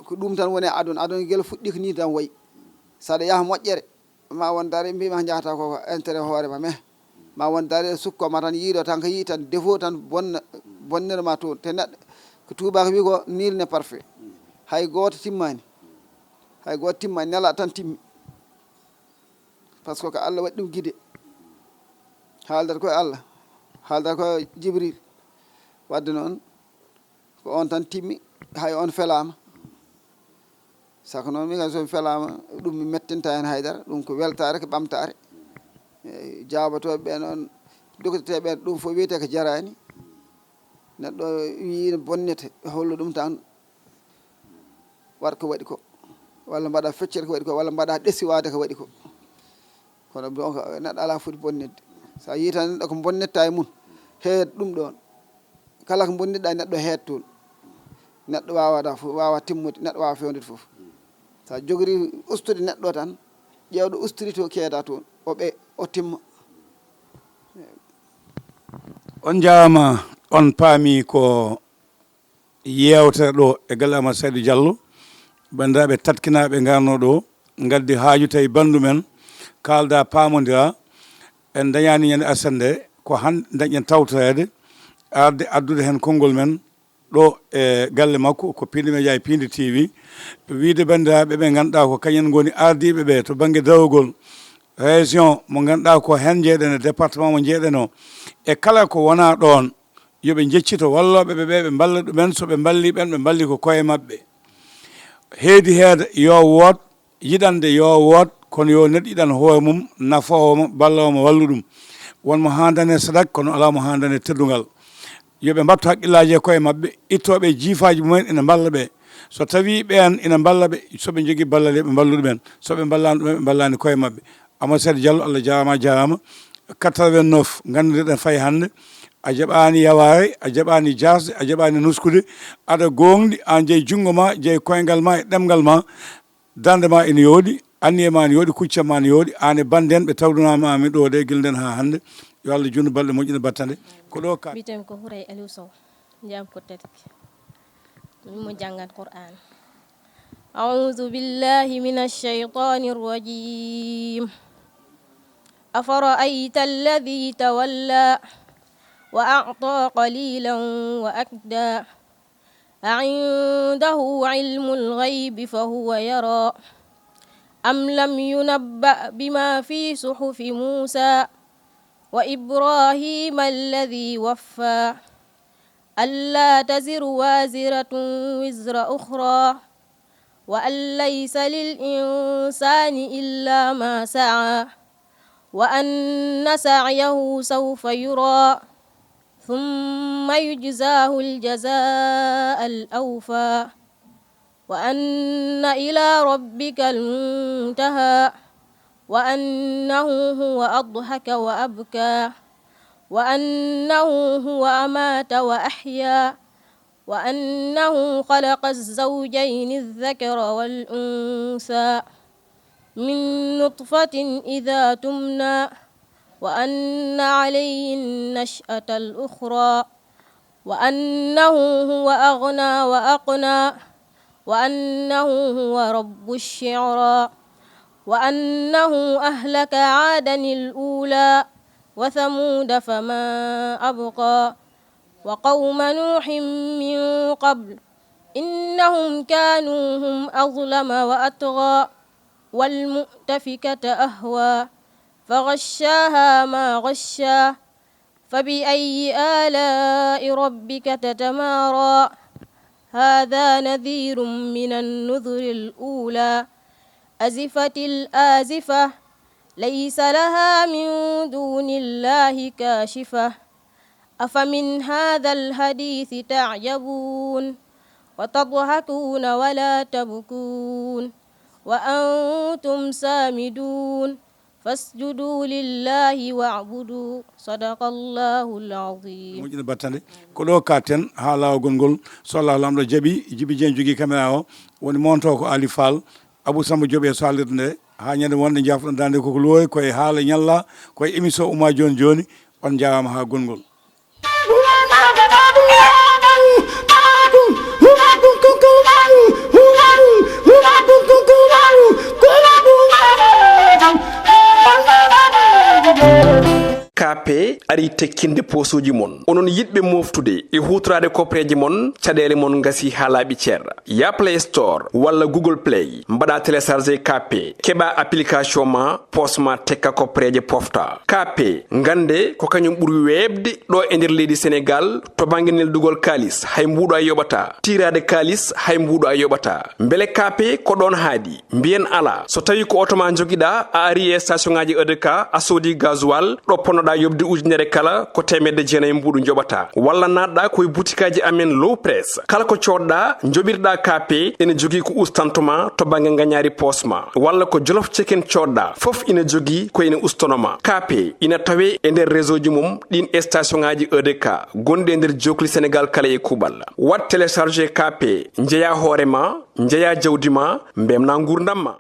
Ko ɗum tan woni e aduna. Aduna gila fuɗɗi ko nii tan wayi. Saɗa yaha moƴƴere, ma won dare mbima njahata ko intérêt hoore ma, mais ma won dare sukko ma tan yiiɗo tan ko yii tan défaut tan bonna, bonnere ma toon. Te neɗɗo ko tuubaka wi ko nul n'est parfait. Hay gooto timmani. Hay gooto timmani, nela tan timmi. Par ce que ko Allah waɗi ɗum gide. Haaldata ko e Allah, haaldata ko e Jibril. Wadde noon ko on tan timmi, hay on felaama. Saka noon min kam so mi felaama, ɗum mi mettinta heen haydara. Ɗum ko weltaare, ko ɓamtaare. Eyi, jaabatooɓe ɓe noon, dokitorteeɓe ɓe, ɗum fof wiyetee ko jaraani. Neɗɗo yii no bonnete, hollo ɗum tan, waɗ ko waɗi ko, walla mbaɗa feccere ko waɗi ko, walla mbaɗa ɗesiwaade ko waɗi ko. Kono donc neɗɗo alaa foti bonnitde. So a yii tan neɗɗo ko bonnetta e mum, heed ɗum ɗoon. Kala ko bonnitɗa neɗɗo heed toon. Neɗɗo waawata fof, waawa timmude, neɗɗo waawa fewnude fof. So a jogori ustude neɗɗo tan, ƴeewɗo usturi to keeda toon, o ɓe, o timma. On njaaraama, on paami ko yeewtere ɗo e galle Amadou Saydou Diallo. Banndiraaɓe tatkinaaɓe ngarno ɗo, ngaddi haaju tawi banndum en, kaalda paamondira. En dañaani ñande arsannde ko han dañen tawtoreede, arde addude heen konngol men ɗo e galle makko, ko Piindi Media e Piindi T V, wiyde banndiraaɓe ɓe ngannduɗaa ko kañen ngoni ardiiɓe ɓe to bannge darogol région mo ngannduɗaa ko heen njeyɗen e département mo njeyɗen o, e kala ko wonaa ɗoon, yo ɓe njeccito wallooɓe ɓe ɓe, ɓe mballa ɗumen. So ɓe mballii ɓeen, ɓe mballii ko koye maɓɓe. Heedi heeda yo wood, yiɗande yo wood, kono yo neɗɗo yiɗan hoore mum, nafoowo mo, balloowo mo, wallu ɗum. Won mo haandane sadak, kono alaa mo haandane teddungal. Yo ɓe mbattu hakkillaaji e koye maɓɓe, ittooɓe jiifaaji mumen ina mballa ɓe. So tawii ɓeen ina mballa ɓe, so ɓe njogii ballal, yo ɓe mballu ɗumen. So ɓe mballaani ɗumen, ɓe mballaani koye maɓɓe. Amadou Saydou Diallo, Allah jaaraama, a jaaraama. Quatre-vingt-neuf, nganndirɗen fayi hannde, a jaɓaani yawaare, a jaɓaani jaasde, a jaɓaani nuskude, aɗa gooŋɗi, aan jeyi junngo ma, jeyi koyngal ma e ɗemngal ma, darnde ma ina yooɗi, anniye ma ina yooɗi, kuccam ma ina yooɗi, aan e bannde en ɓe tawdunaama mi ɗo de gila nden haa hannde. Yo Allah juutnu balɗe, moƴƴina battane. Ko ɗo ka. Mbiyeten ko Houreye Aliou Sow, Njiyam Kottati. Min mo janngat Qur'aan. أعوذ بالله من الشيطان الرجيم. أفرأيت الذي تولى وأعطى قليلا وأكدى. أعنده علم الغيب فهو يرى أم لم ينبأ بما في صحف موسى وإبراهيم الذي وفى. ألا تزر وازرة وزر أخرى وأن ليس للإنسان إلا ما سعى وأن سعيه سوف يرى ثم يجزاه الجزاء الأوفى وأن إلى ربك المنتهى وأنه هو أضحك وأبكى وأنه هو أمات وأحيا وأنه خلق الزوجين الذكر والأنثى من نطفة إذا تمنى وأن عليه النشأة الأخرى وأنه هو أغنى وأقنى وأنه هو رب الشعرى وأنه أهلك عادا الأولى وثمود فما أبقى وقوم نوح من قبل إنهم كانوا هم أظلم وأطغى والمؤتفكة أهوى فغشاها ما غشى فبأي آلاء ربك تتمارى هذا نذير من النذر الأولى أزفت الآزفة ليس لها من دون الله كاشفة أفمن هذا الحديث تعجبون وتضحكون ولا تبكون وأنتم سامدون فاسجدوا لله واعبدوا صدق الله العظيم. Moƴƴina battane. Ko ɗo katten haa laawol ngol, so Allah lamɗo jaɓi, Jibi Jeŋ jogii kamera o, woni monto ko Ali Fall, Abou Samba Diop e saalirde nde, haa ñande wonde jaafuɗon daande ko ko luwoy, koye haala ñalla, koye émission Ouma Jooni Jooni, on njaaraama haa gongol. Kaape ari tekkinde poosuuji mon. Onon yiɗɓe moftude e huutoraade kopreeje mon, caɗeele mon ngasi haa laaɓi cer. Ya Play Store walla Google Play, mbaɗa télécharger Kaape, keɓa application ma, poos ma tekka kopreeje pofta. Kaape, ngannde ko kañum ɓuri weeɓde ɗo e nder leydi Senegaal to bannge neldugol kaalis, hay mbuuɗo a yoɓata. Tiiraade kaalis, hay mbuuɗo a yoɓata. Mbele Kaape ko ɗoon haaɗi? Mbiyen alaa. So tawi ko oto ma njogiɗa, a ari e station ngaji E D K, a soodi gasoil, ɗo ponnoɗa yoɓde ujunere kala, ko teemedde jeenayi mbuuɗu njoɓata. Walla naatɗa ko e butikaji amen Low Press. Kala ko coodɗa, njoɓirɗa Kaape, ene jogii ko ustantoma to bannge ngañaari poos ma. Walla ko Jolof Chicken coodɗa, fof ina jogii ko ene ustonoma. Kaape ina tawe e nder réseau ji mum ɗin e station ngaji E D K, gonɗi e nder jookli Senegaal kala e kuuɓal. Waɗ télécharger Kaape, njeya hoore ma, njeya jawdi ma, mbemna nguurndam ma.